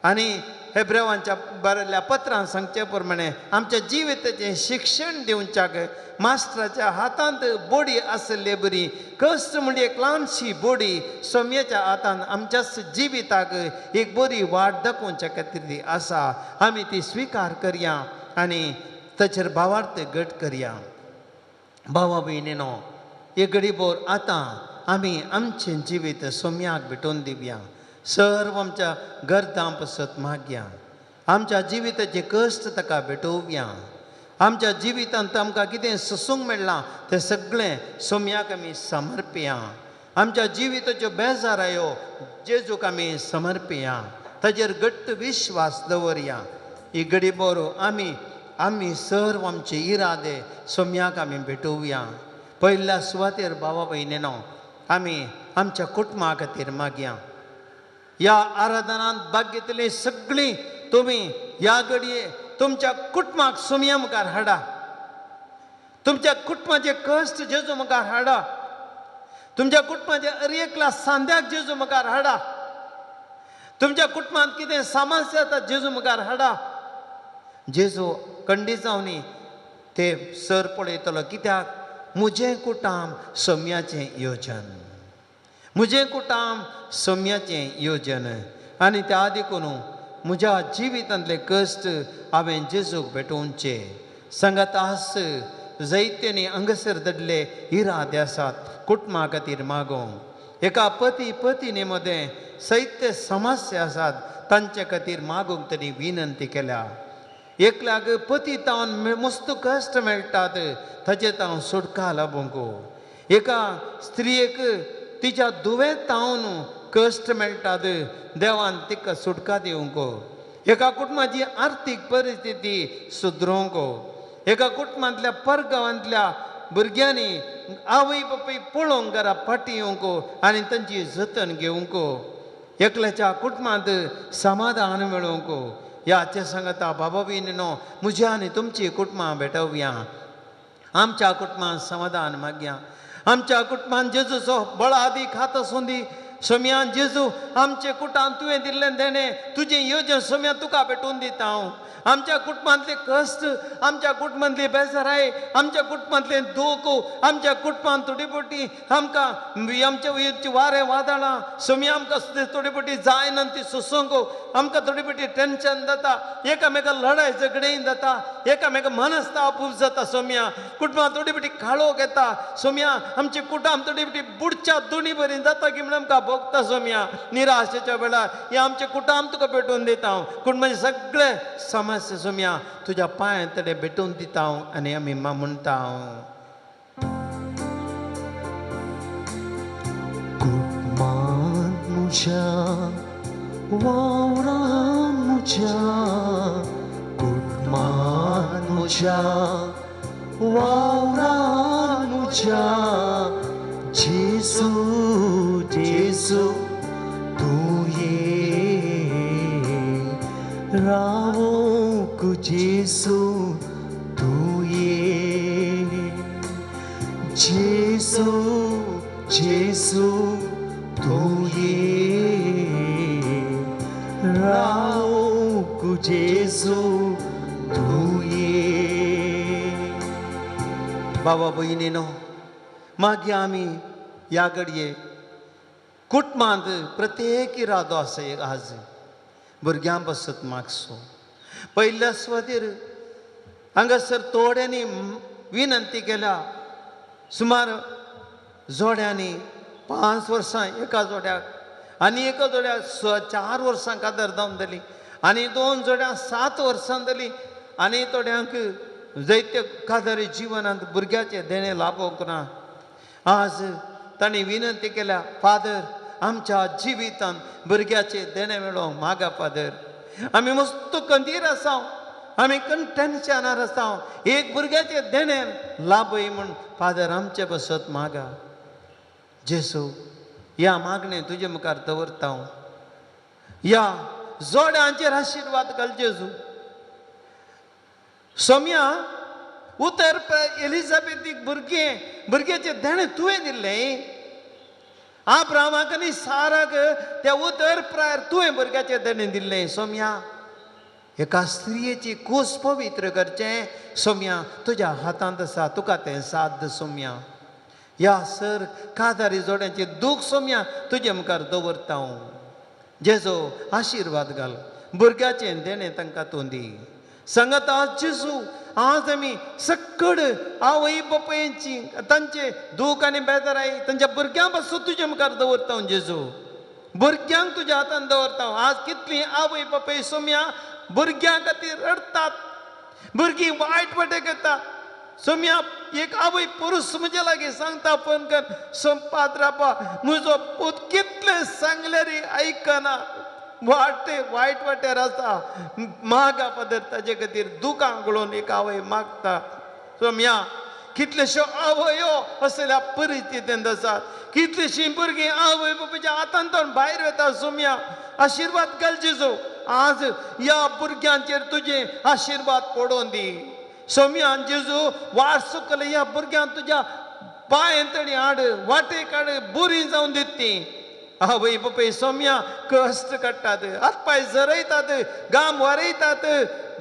आनी हेब्रेवांच्या बरयल्ल्या पत्रान सांगचे प्रमाणे आमच्या जिविताचें शिक्षण दिवच्याक मास्टराच्या हातांत बोडी आसले बरी कश्ट म्हणजे एक ल्हानशी बोडी सोम्याच्या हातांत आमच्याच जिविताक एक बरी वाट दाखोवच्या खातीर ती आसा. आमी ती स्विकार करया आनी ताचेर भावार्थ घट करया. भावा भयणीनो, एक घडीभर आतां आमी आमचें जिवीत सोम्याक भेटोवन दिवया. सर्व आमच्या गरजां पसत मागया. आमच्या जिविताचे कश्ट ताका भेटोवया. आमच्या जिवितांत आमकां कितें सोसूंक मेळ्ळां तें सगळें सोम्याक आमी समर्पया. आमच्या जिविताच्यो बेजारायो जेजूक आमी समर्पया. ताजेर घट्ट विश्वास दवरया. ही घडी बरो आमी आमी सर्व आमचे इरादे सोम्याक आमी भेटोवया. पयल्या सुवातेर भावा भयणीनो, आमी आमच्या कुटुंबा खातीर मागया. ह्या आराधनांत भाग घेतली सगळीं तुमी ह्या घडये तुमच्या कुटुंबाक सोम्या मुखार हाडा. तुमच्या कुटुंबाचे कश्ट जेजू मुखार हाडा. तुमच्या कुटुंबाचे हर एकल्या सांद्याक जेजू मुखार हाडा. तुमच्या कुटुंबांत कितें समस्या जाता जेजू मुखार हाडा. जेजू खंडीत जावनी ते सर पळयतलो. कित्याक म्हजें कुटाम सोम्याचें योजन, म्हजें कुटाम सोम्याचें योजन. आनी त्या देखून म्हज्या जिवितांतले कश्ट हांवें जेजूक भेटोवचे. सांगात आस जैत्यानी हांगासर दडले इरादे आसात कुटुंबा खातीर मागोवंक. एका पती पतीनी मदें सैत्य समस्या आसात तांचे खातीर मागूंक तांणी विनंती केल्या. एकल्याक पती तावन मस्त कश्ट मेळटात ताचे तावन सुटका लाबूंक. एका स्त्रियेक तिच्या दुयेंत तावन कश्ट मेळटात देवान तिका सुटका दिवंक. एका कुटुंबाची आर्थीक परिस्थिती सुदरूंक. एका कुटुंबांतल्या परगांवांतल्या भुरग्यांनी आवय बापूय पळोवंक घरा फाटी येवंक आनी तांची जतन घेवंक. एकल्याच्या कुटुंबांत समाधान मेळोवंक. ह्याचे सांगता बाबा भयणीनो म्हज्या आनी तुमची कुटुंबां भेटोवया. आमच्या कुटुंबांत समाधान मागया. आमच्या कुटुंबांत जेजूचो बळादी खात आसूं दी. सोम्यान जेजू आमचे कुटान तुवें दिल्लें देणें तुजें येवजण सोम्या तुका भेटून दिता हांव. आमच्या कुटुंबांतले कश्ट, आमच्या कुटुंबांतली बेजाराय, आमच्या कुटुंबांतलें दूख, आमच्या कुटुंबांत थोडी बोटी आमकां आमच्या वयरची वारें वादळां सोम्या आमकां थोडी बोटी जायना ती सोसूंक आमकां थोडी बोटी टेंशन जाता. एकामेका लढाय झगडें जाता. एकामेका मनस्ताप जाता. सोम्या कुटुंबांत थोडी बोटी काळोख येता. सोम्या आमची कुटुंब थोडी बोटी बुडच्या दोनी बरी जाता की म्हणून आमकां भोगता. सोम्या निराशेच्या वेळार हे आमचे कुटुंब तुका भेटून दिता हांव. कुटुंबाचे सगळे समस्या सोम्या तुज्या पांय तडे भेटून दिता हांव आनी आमी म्हणटा हांव. कुटमान म्हज्या वावरान म्हज्या कुटमान म्हज्या वावरान म्हज्या जेजू जेजू तूं ये रावोंक जेजू तूं ये जेजू जेजू तूं ये रावोंक जेजू तूं ये. बाबा भयणीनो मागीर आमी ह्या घडये कुटुंबांत प्रत्येक इरादो आसा एक आज भुरग्यां पासत मागचो. पयल्या सुवातेर हांगासर थोड्यांनी विनंती केल्या. सुमार जोड्यांनी 5 वर्सां एका जोड्याक आनी एका जोड्याक 4 वर्सां कादर जावन जाली आनी 2 जोड्यांक 7 वर्सां जाली आनी थोड्यांक जैत्य कादरी जिवनांत भुरग्याचें देणें लाभोवंक ना. आज तांणी विनंती केल्या, फादर आमच्या जिवितांत भुरग्याचें देणें मेळोवंक मागा फादर. आमी मस्त कंदीर आसा, आमी टेन्शनार आसा, एक भुरग्याचें देणें लाभय म्हूण फादर आमचे बसत मागा. जेसू ह्या मागणें तुजे मुखार दवरता हांव. ह्या जोड्यांचेर आशिर्वाद घाल जेजू. सोम्या उतर एलिझाबेथीक भुरगें भुरग्याचें देणें तुवें दिल्लें. आब्रामाक आनी साराक त्या उतर प्रायर तुवें भुरग्याचें देणें दिल्लें. सोम्या एका स्त्रियेची कूस पवित्र करचें सोम्या तुज्या हातांत आसा, तुका तें साध्य. सोम्या ह्या सर कादारी जोड्यांचें दूख सोम्या तुजे मुखार दवरता हांव. जेजो आशिर्वाद घाल, भुरग्याचें देणें तांकां तूं दी. सांगात आज जेजू आज आमी सक्कड आवय बापायची तांचे दूख आनी बेजाराय तांच्या भुरग्यां पासून तुजे मुखार दवरता हांव. जेजू भुरग्यांक तुज्या हातान दवरता हांव. आज कितलीं आवय बापाय सोम्या भुरग्यां खातीर रडटात, भुरगीं वायट वाटेक येतात. सोम्या एक आवय पुरूस म्हजे लागीं सांगता फोन कर, सोमपाद्रापा म्हजो पूत कितलें सांगल्यार आयकना, वाटे वायट वाटेर आसा. मागा पदर ताजे खातीर दुकां गळोवन एक आवय मागता. सोम्या कितल्योश्यो आवयो असल्या परिस्थितींत आसात, कितलीशीं भुरगीं आवय बापायच्या हातांतल्यान भायर वता. सोम्या आशिर्वाद घाल जेजू, आज ह्या भुरग्यांचेर तुजे आशिर्वाद पडोवन दी. सोम्या जेजू वाट सुकले ह्या भुरग्यांक तुज्या पांयेन तणी हाड, वाटेक हाड, बरीं जावन दित तीं. आवय बापाय सोम्या कश्ट काडटात, हात पांय झरयतात, घाम वारयतात,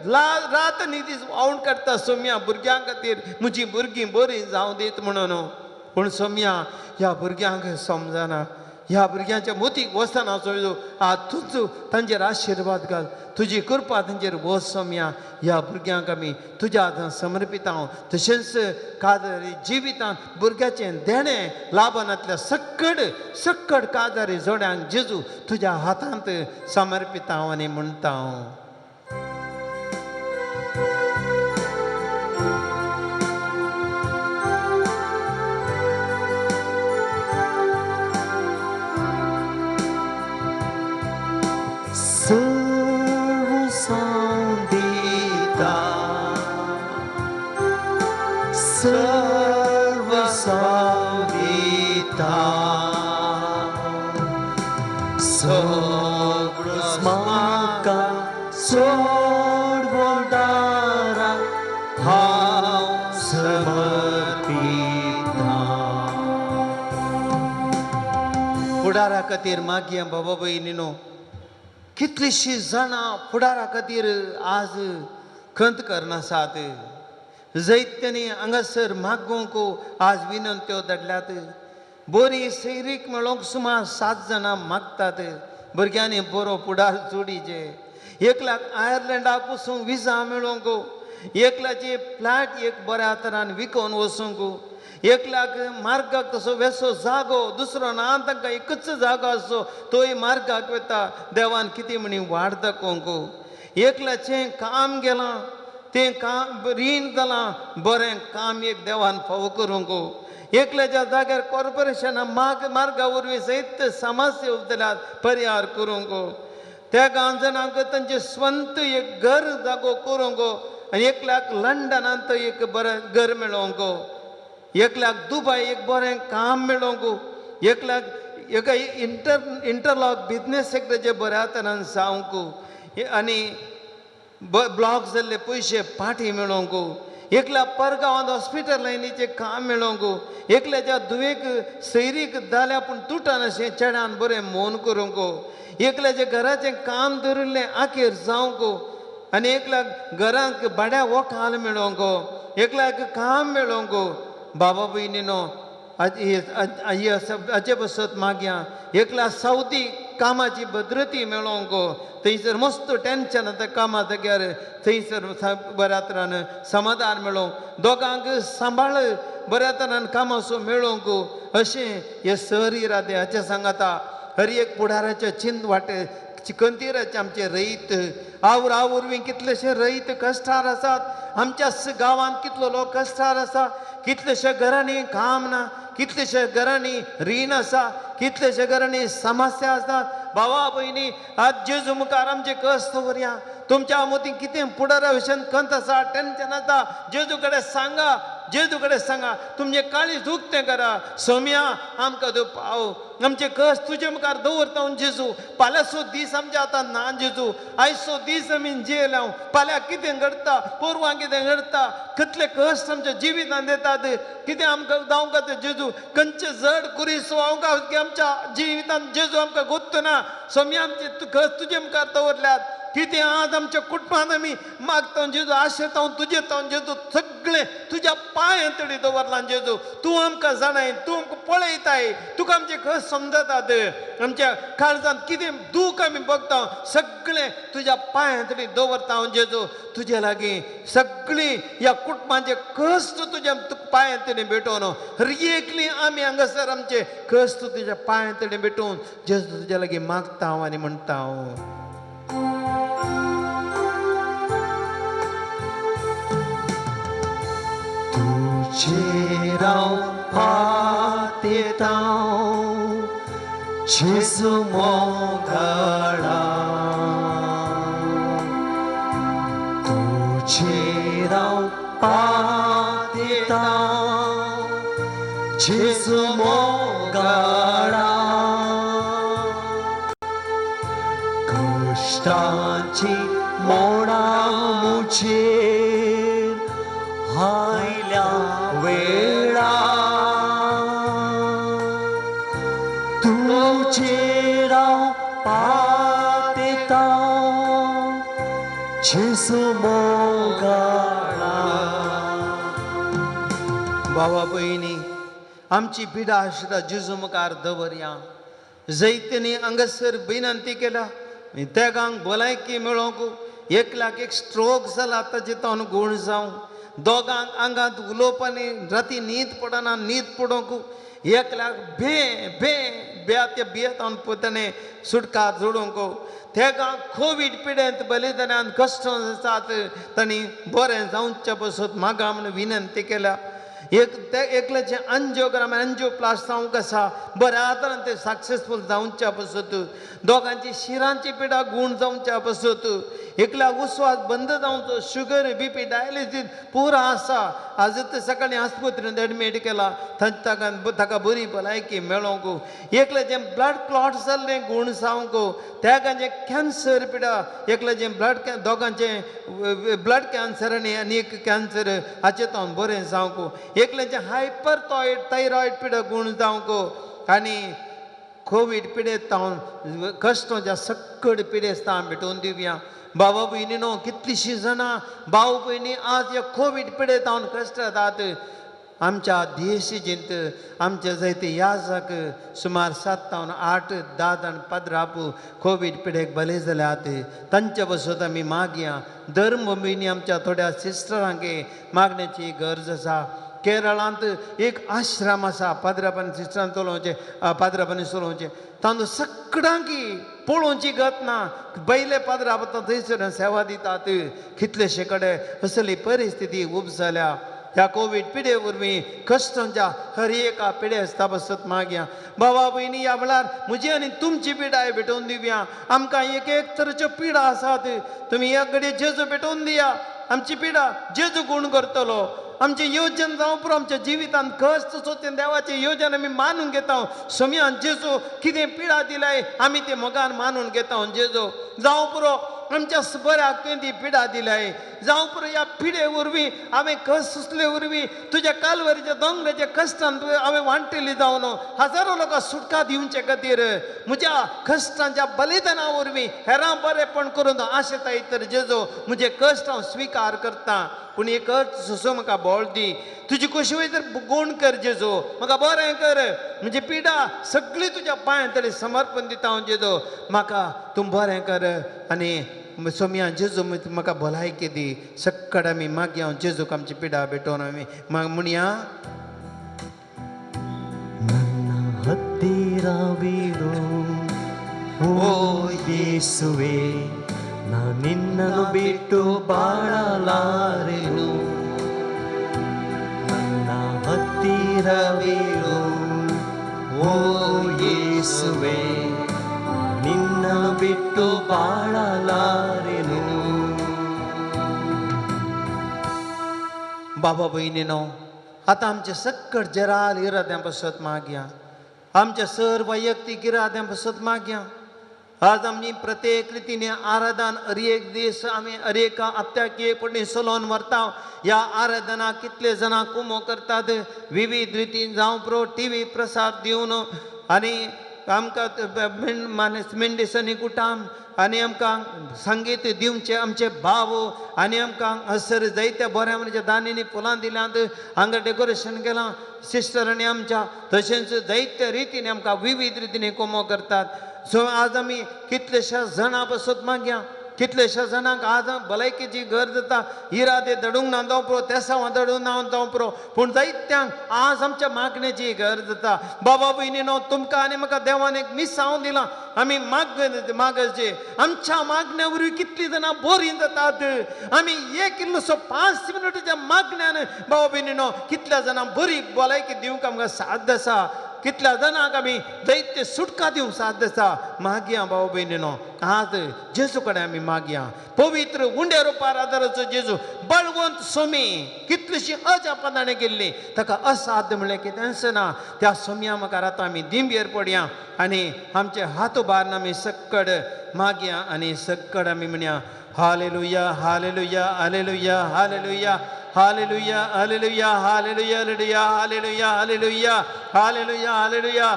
रात आनी दीस व्हांवून काडटा सोम्या भुरग्यां खातीर, म्हजीं भुरगीं बरीं जावं दीत म्हणून. पूण सोम्या ह्या भुरग्यांक समजना, ह्या भुरग्यांच्या मोतीक वचना. सोम्या आज तूंच तांचेर आशिर्वाद घाल, तुजी कृपा तांचेर वच. सोम्या ह्या भुरग्यांक आमी तुज्या हातान समर्पिता हांव. तशेंच काजारी जिवितांत भुरग्याचें देणें लाभनांतल्या सक्कड सक्कड काजारी जोड्यांक जेजू तुज्या हातांत समर्पिता हांव आनी म्हणटा हांव. सर्व दिता, सर्व दिता, सगळोच म्हाका सोडवणदारा हांव समर्पिता. फुडारा खातीर मागया बाबा भयणीनो. कितलींशीं जाणां फुडारा खातीर आज खंत करनासात. जैत्यानी हांगासर मागूंक आज विनंत्यो धाडल्यात. बरी सैरीक मेळोंक सुमार 7 जाणां मागतात. भुरग्यांनी बरो फुडार जोडीचे. 1 लाख आयर्लंडाक वचूंक विजा मेळोंक, 1 लाखाची फ्लॅट एक बऱ्या तरान विकोन वचूंक, 1 लाख मार्गाक तसो वेसो जागो दुसरो ना, तांकां एकूच जागो आसचो तोय मार्गाक वता. देवान कितें म्हणी वाड दाखोवंक. 1 लाखाचें काम गेलां, तें काम रीण जालां, बरें काम एक देवान फावो करूंक. एकल्याच्या जाग्यार कॉर्पोरेशना मार्गा वरवीं सयत समस्या उरतल्यात परिहार करूंक. त्या गांव जाणांक तांचे स्वंत एक घर जागो करूंक आनी 1 लाख लंडनांत एक बरें घर मेळोवंक, 1 लाख दुबय एक बरें काम मेळोवंक, 1 लाख एका इंटरलॉक बिजनेस सेक्टराचे बऱ्या तरान जावंक आनी ब्लॉक जाल्ले पयशे पाटी मेळोवंक, 1 लाख परगांवांत हॉस्पिटल लायनीचें काम मेळोवंक, एकल्याच्या धुवेक सैरीक जाल्या पूण तुटन अशें चेड्यान बरें मोन करूंक, एकल्याच्या घराचें काम धरिल्लें आखेर जावंक आनी 1 लाख घरांक भाड्या वखाल मेळोवंक, 1 लाख काम मेळोवंक. बाबा भयणीनो, हाचे बसत मागया. 1 लाख सावदी कामाची भद्रती मेळोवंक. थंयसर मस्त टेंशन आतां कामा जाग्यार, थंयसर बऱ्या तरान समाधान मेळोवंक, दोगांक सांबाळ बऱ्या तरान कामाचो मेळोवंक, अशें हे सर इरादे हाचे सांगाता हर एक फुडाराचे चिंत वाटे चिकंतिराचे आमचे रयत our आवरवीं कितलेशे रयत कश्टार आसात. आमच्याच गांवांत कितलो लोक कश्टार आसा. कितलेशे घरांनी काम ना, कितलेशे घरांनी रीण आसा, कितलेशे घरांनी समस्या आसात. भावा भयणी, आज जेजू मुखार आमचे कश्ट दवरया. तुमच्या मदीं कितें फुडारा विशयान खंत आसा, टेंशन आसा, जेजू कडेन सांगा, जेजू कडेन सांगा. तुमचें काळीज उक्तें करा. सोम्या, आमकां तूं पाव. आमचे कश्ट तुजे मुखार दवरता जेजू. फाल्यांचो दीस आमच्या हातान ना जेजू. आयचो दीस आमी जियेले. फाल्यां कितें घडटा, पोरवां कितें घडटा, कितले कश्ट आमच्या जिवितान येतात, कितें आमकां जावंक जाता जेजू, खंयचे जड कुरीस जावंक आमच्या जिवितान जेजू आमकां गोत्त ना. सोम्या, आमचे कश्ट तुजे मुखार दवरल्यात. कितें आज आमच्या कुटुंबान आमी मागता जेजू, आशेता तुजे तावन जेजू, सगळें तुज्या पांयां तडी दवरलां जेजू. तूं आमकां जाणाय, तूं आमकां पळयताय, तुका आमचें कश्ट समजतात. आमच्या काळजांत कितें दूख आमी बघता, सगळें तुज्या पांयां तडी दवरता हांव जेजू. तुजे लागीं सगळीं ह्या कुटुंबाचे कश्ट तुज्या पांयां तडी भेटोवन, हर एकली आमी हांगासर आमचे कश्ट तुज्या पांयां तडी भेटोवन जेजू तुज्या लागीं मागता हांव आनी म्हणटा हांव. तुजेर हांव पातेता जेजू मोगाळा, तुजेर हांव पातेता जेजू मोगाळा. कश्टांची मोडा मुजेर आयल्या वेळा, तुजेर हांव पातेता जेजू मोगाळा. भावा भयणी, आमची पिडा आशिल्ल्या जेजू मुखार दवरया. जैत्यानी हांगासर विनंती केल्या, तेगांक भलायकी मेळोवंक, 1 लाख एक स्ट्रोक जाला ताचे तावन गूण जावं. दोगांक आंगांत उलोवपानी राती न्हीद पडना, न्हीद पडोवंक एकल्याक भे भे बेया त्या भियेतावन ताणें सुटका जोडूंक. तेका कोवीड पिडेंत बलिदानान कश्ट आसात तांणी बरें जावचे पसत मागा म्हूण विनंती केल्या. एक ते एकल्याचें अंजियोग्राम अंजियोप्लास्ट जावंक आसा, बऱ्या तरेन ते सक्सेसफूल जावच्या पसत. दोगांची शिरांची पिडा गूण जावच्या पसत. एकल्या उस्वास बंद जावचो, शुगर बीपी डायलिसीस पुरा आसा, आज ते सकाळीं आस्पत्रेंत एडमीट केला, ताका ताका बरी भलायकी मेळोंक. एकल्याचें ब्लड क्लॉट जाल्लें गूण जावंक. तेगांचें कॅन्सर पिडा, एकल्याचें ब्लड दोगांचें ब्लड कॅन्सर आनी आनी एक कॅन्सर हाचें तावन बरें जावंक. एकल्याचें हायपर थायरॉयड पिडा गूण जावंक. आनी कोवीड पिडेत तावन कश्टांच्या सक्कड पिडेस्तां भेटोवन दिवया. बाबा भयणी न्हू, कितलींशीं जाणां भाव भयणी आज ह्या कोवीड पिडेत हांव कश्ट जातात. आमच्या देश जिंत आमच्या जायते याजक सुमार 7 तावन 8 10 जाण पाद्राप कोवीड पिडेक बले जाल्यात. तांचे बसत आमी मागया. धर्म भयणी आमच्या थोड्या सिस्टरांक मागण्याची गरज आसा. केरळांत एक आश्रम आसा, पाद्रापानी सिस्टरान चलोवचें, पाद्रापानी चलोवचें. तांचो सगळ्यांकी पळोवची गत ना. बैले पाद्रा थंयसर सेवा दितात. कितलेशे कडेन असली परिस्थिती उब जाल्या. ह्या कोवीड पिडे वरवीं कश्टांच्या हर एका पिडेस्ता बसत मागया. बाबा भयणी, ह्या वेळार म्हजी आनी तुमची पिडाय भेटोवन दिवया. आमकां एक एक तरेच्यो पिडा आसात. तुमी ह्या घडये जेजू भेटोवन दिया आमची पिडा. जेजू गूण करतलो. आमचें योजन जावं पुरो. आमच्या जिवितांत कश्ट सोचून देवाचें योजन आमी मानून घेता. सोमयान जेजू कितें पिडा दिलाय आमी ते मोगान मानून घेता. जेजू जावं पुरो आमच्या बऱ्याक तुवें ती पिडा दिलाय. जावं पुरो ह्या पिडे वरवीं हांवें कश्ट सोंसले वरवीं तुज्या कालवरीच्या दोंगराच्या कश्टान तुवें हांवें वांटिल्ली जावन हजारो लोकांक सुटका दिवचे खातीर म्हज्या कश्टांच्या बलिदाना वरवीं हेरां बरेपण करून आशेताय तर जेजो म्हजे कश्ट हांव स्विकार करता. पूण एक सोंसो म्हाका बळ दी. तुजी खोशी वयर गूण कर जेजो, म्हाका बरें कर. म्हजी पिडा सगळी तुज्या पांयां तरी समर्पण दिता हांव. जेजो म्हाका तूं बरें कर आनी सोमया जेजू म्हाका भलायकी दी. सक्कड आमी मागया हांव जेजूक आमची पिडा भेटोवन आमी म्हणया. ನನ್ನ ಹತ್ತಿರವಿರು ಓ ಯೇಸುವೆ, ನಾ ನಿನ್ನನ್ನು ಬಿಟ್ಟು ಬಾಳಲಾರೆನು. ನನ್ನ ಹತ್ತಿರವಿರು ಓ ಯೇಸುವೆ, ನಿನ್ನನ್ನು ಬಿಟ್ಟು ಬಾಳಲಾರೆನು. बाबा भयणीनो, आतां आमचे सक्कड जराल इराद्यां पासत मागया. आमच्या सर वैयक्तीक इराद्यां पासत मागया. आज आमी प्रत्येक रितीने आराधन हर एक दीस आमी हर एका हप्त्याक एक फावटी चलोवन व्हरता. ह्या आराधनाक कितले जाणां कुमो करतात विविध रितीन, जावं प्रो टीव्ही प्रसाद दिवन आनी आमकां मेंडिसनी कुटाम आनी आमकां संगीत दिवचे आमचे भाव आनी आमकां हसर जायत्या बऱ्या म्हणजे दानींनी फुलां दिल्यांत, हांगा डेकोरेशन केलां सिस्टरांनी आमच्या. तशेंच जायत्या रितीन आमकां विविध रितीने कोमो करतात. सो आज आमी कितलेश्या जाणां पासत मागया. कितलेश्या जाणांक आज भलायकेची गरज जाता. इरादे दडूंक ना जावं पुरो, तेसांव दडूंक ना जावं पुरो, पूण जायत्यांक आज आमच्या मागण्याची गरज जाता. बाबा भयणीनो, तुमकां आनी म्हाका देवान एक मिसांव दिलां. आमी मागचे. आमच्या मागण्या वरवीं कितलीं जाणां बरीं जातात. आमी एक इल्लोसो 5 मिनटाच्या मागण्यान बाबा भयणीनो कितल्या जाणां बरी भलायकी दिवंक आमकां साध्य आसा. कितल्या जाणांक आमी जायते सुटका दिवंक साध्य आसा. मागया भाव भयणीनो, आज जेजू कडेन आमी मागया. पवित्र उंड्या रुपार आदाराचो जेजू, बळवंत सोमी, कितलीशीं अजापां ताणें केल्लीं, ताका असाध्य म्हणलें कितेंच ना. त्या सोमया मुखार आतां आमी दिंबेर पडया आनी आमचे हात उबारून आमी सक्कड मागया आनी सक्कड आमी म्हणया, hallelujah, hallelujah, hallelujah, hallelujah, hallelujah, hallelujah, hallelujah, hallelujah, hallelujah, hallelujah, hallelujah,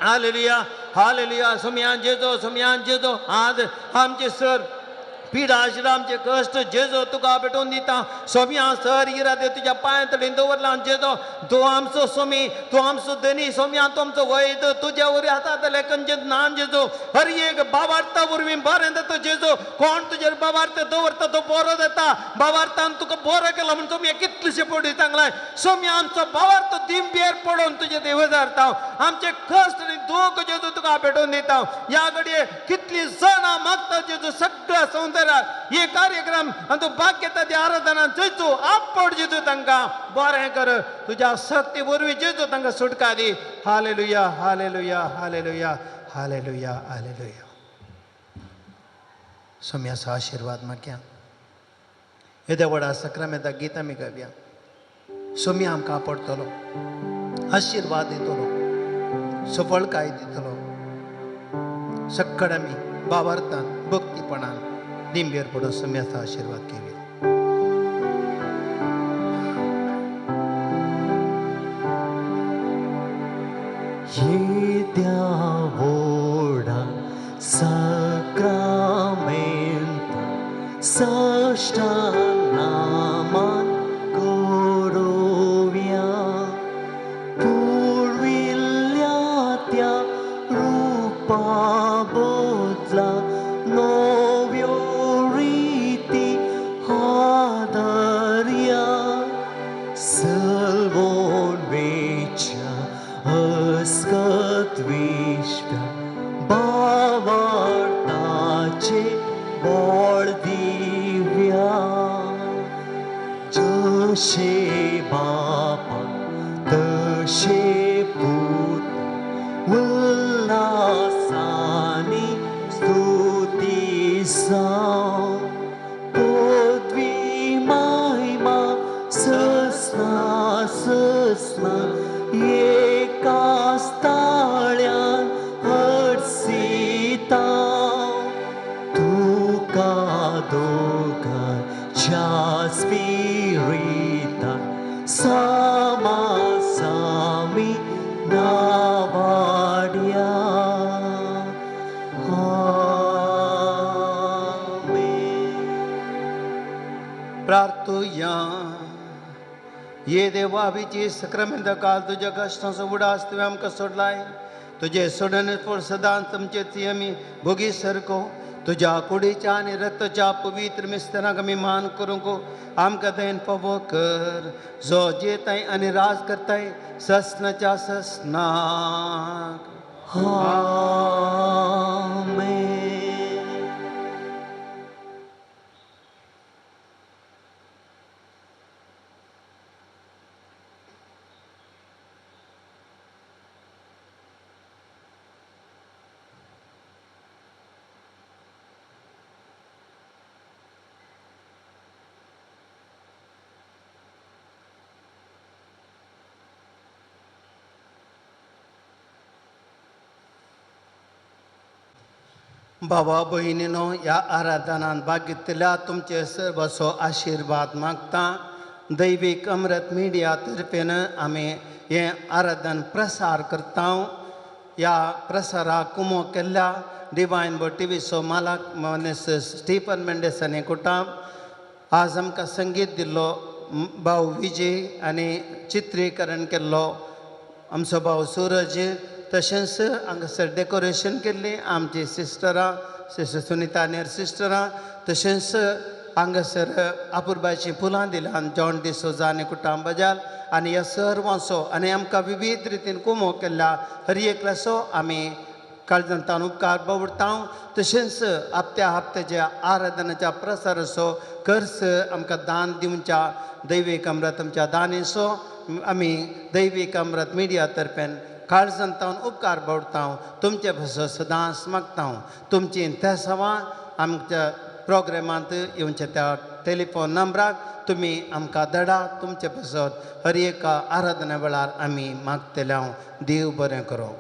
hallelujah, hallelujah. सोमयान जेजो, सोमयान जेजो, आज आमचे सर पिडा आमचे कश्ट जेजो तुका भेटोवन दिता. सोम्या सर इरादे तुज्या पांय तडीन दवरला जेजो. तूं आमचो सोमी, तूं आमचो धनी सोम्या, तूं आमचो वैद, तुज्या वरी हातांतले कंचेत ना जेजो. हर एक बाबार्था वरवीं बरें जाता जेजो. कोण तुजेर बाबार्थ दवरता तो बरो जाता. बाबार्थान तुका बरो केला म्हूण सोम्या कितलेशे पडी सांगलाय. सोम्या आमचो बाबार्थ दिंबेर पडोवन तुजे देवजारता. आमचे कश्ट आनी दूख जेजो तुका भेटोवन दिता. ह्या घडये कितली जाणां मागता जेजो सगळ्या संवसाराक हे कार्यक्रम आनी तूं भाग घेता त्या आराधना जेजू आपड जेजू तांकां बरें कर. तुज्या शक्ती वरवीं जेजू तांकां सुटका दी. Hallelujah, hallelujah, hallelujah, hallelujah, hallelujah. सोम्याचो आशिर्वाद मागया. येद्या व्हडा सक्रामेंता गीत आमी गावया. सोम्या आमकां आपडटलो, आशिर्वाद दितलो, सफळकाय दितलो. सक्कड आमी बाबार्थान भक्तीपणान दिंबेर पडून सोम्याचो आशिर्वाद घेवया. येद्या व्हडा साक्रामेंता साश्टानामान करुया. पुर्विल्ल्या त्या रुपा बदला नव्यो रिती आदरया. सलवोन वेच्या अस्कत विश्व्या बावार्ताचे बळ दिव्या. जशे बापा तशे पूत उल्हासानी स्तुती जावं. पदवी महिमा ससना ससना एकाच ताळ्यान हरसिता. तुका दोगांच्या स्पिरिता सामासामी नावाड्या. आमेन. प्रार्थुया. ये देवा आबीची सक्रामेंत काल तुज्या कश्टांचो उडास तुवें आमकां सोडलाय. तुजे सोडणे फळ सदांच तुमचे ती आमी भोगी सरको. तुज्या कुडीच्या आनी रक्ताच्या पवित्र मिस्तरांक आमी मान करूंक आमकां दयन फावो कर. जो जेताय आनी राज करताय ससनाच्या ससनाक. आमेन. बाबा भयणीनो, ह्या आराधनान भाग घेतल्या तुमचे सर्वांचो आशिर्वाद मागता. दैवीक अमृत मिडिया तर्फेन आमी हें आराधन प्रसार करता. ह्या प्रसाराक कुमो केल्ल्या डिवायन बो टिवीचो मालक मनीस स्टीफन मेंडेस आनी कुटाम. आज आमकां संगीत दिल्लो भाव विजय आनी चित्रीकरण केल्लो आमचो भाव सूरज. तशेंच हांगासर डेकोरेशन केल्ली आमची सिस्टरां, सिस्टर सुनिता नेर सिस्टरां. तशेंच हांगासर आपुरबायचीं फुलां दिल्यान जॉन डिसोजा आनी कुटाम बजाल आनी ह्या सर्वांचो आनी आमकां विवीध रितीन कुमो केल्ल्या हर एकल्याचो आमी काळजांतान उपकार बावडता. तशेंच हप्त्या हप्त्याच्या आराधनाच्या प्रसाराचो खर्च आमकां दान दिवच्या दैवीक अमृत आमच्या दानेचो आमी दैवीक अमृत मिडिया तर्फेन काळजांतावन उपकार बावडता. तुमचे पासून सदांच मागता. तुमची तेसांवां आमच्या प्रोग्रामांत येवच्या त्या टेलिफोन नंबराक तुमी आमकां धाडा. तुमचे पासत हर एका आराधना वेळार आमी मागतले. हांव देव बरें करूं.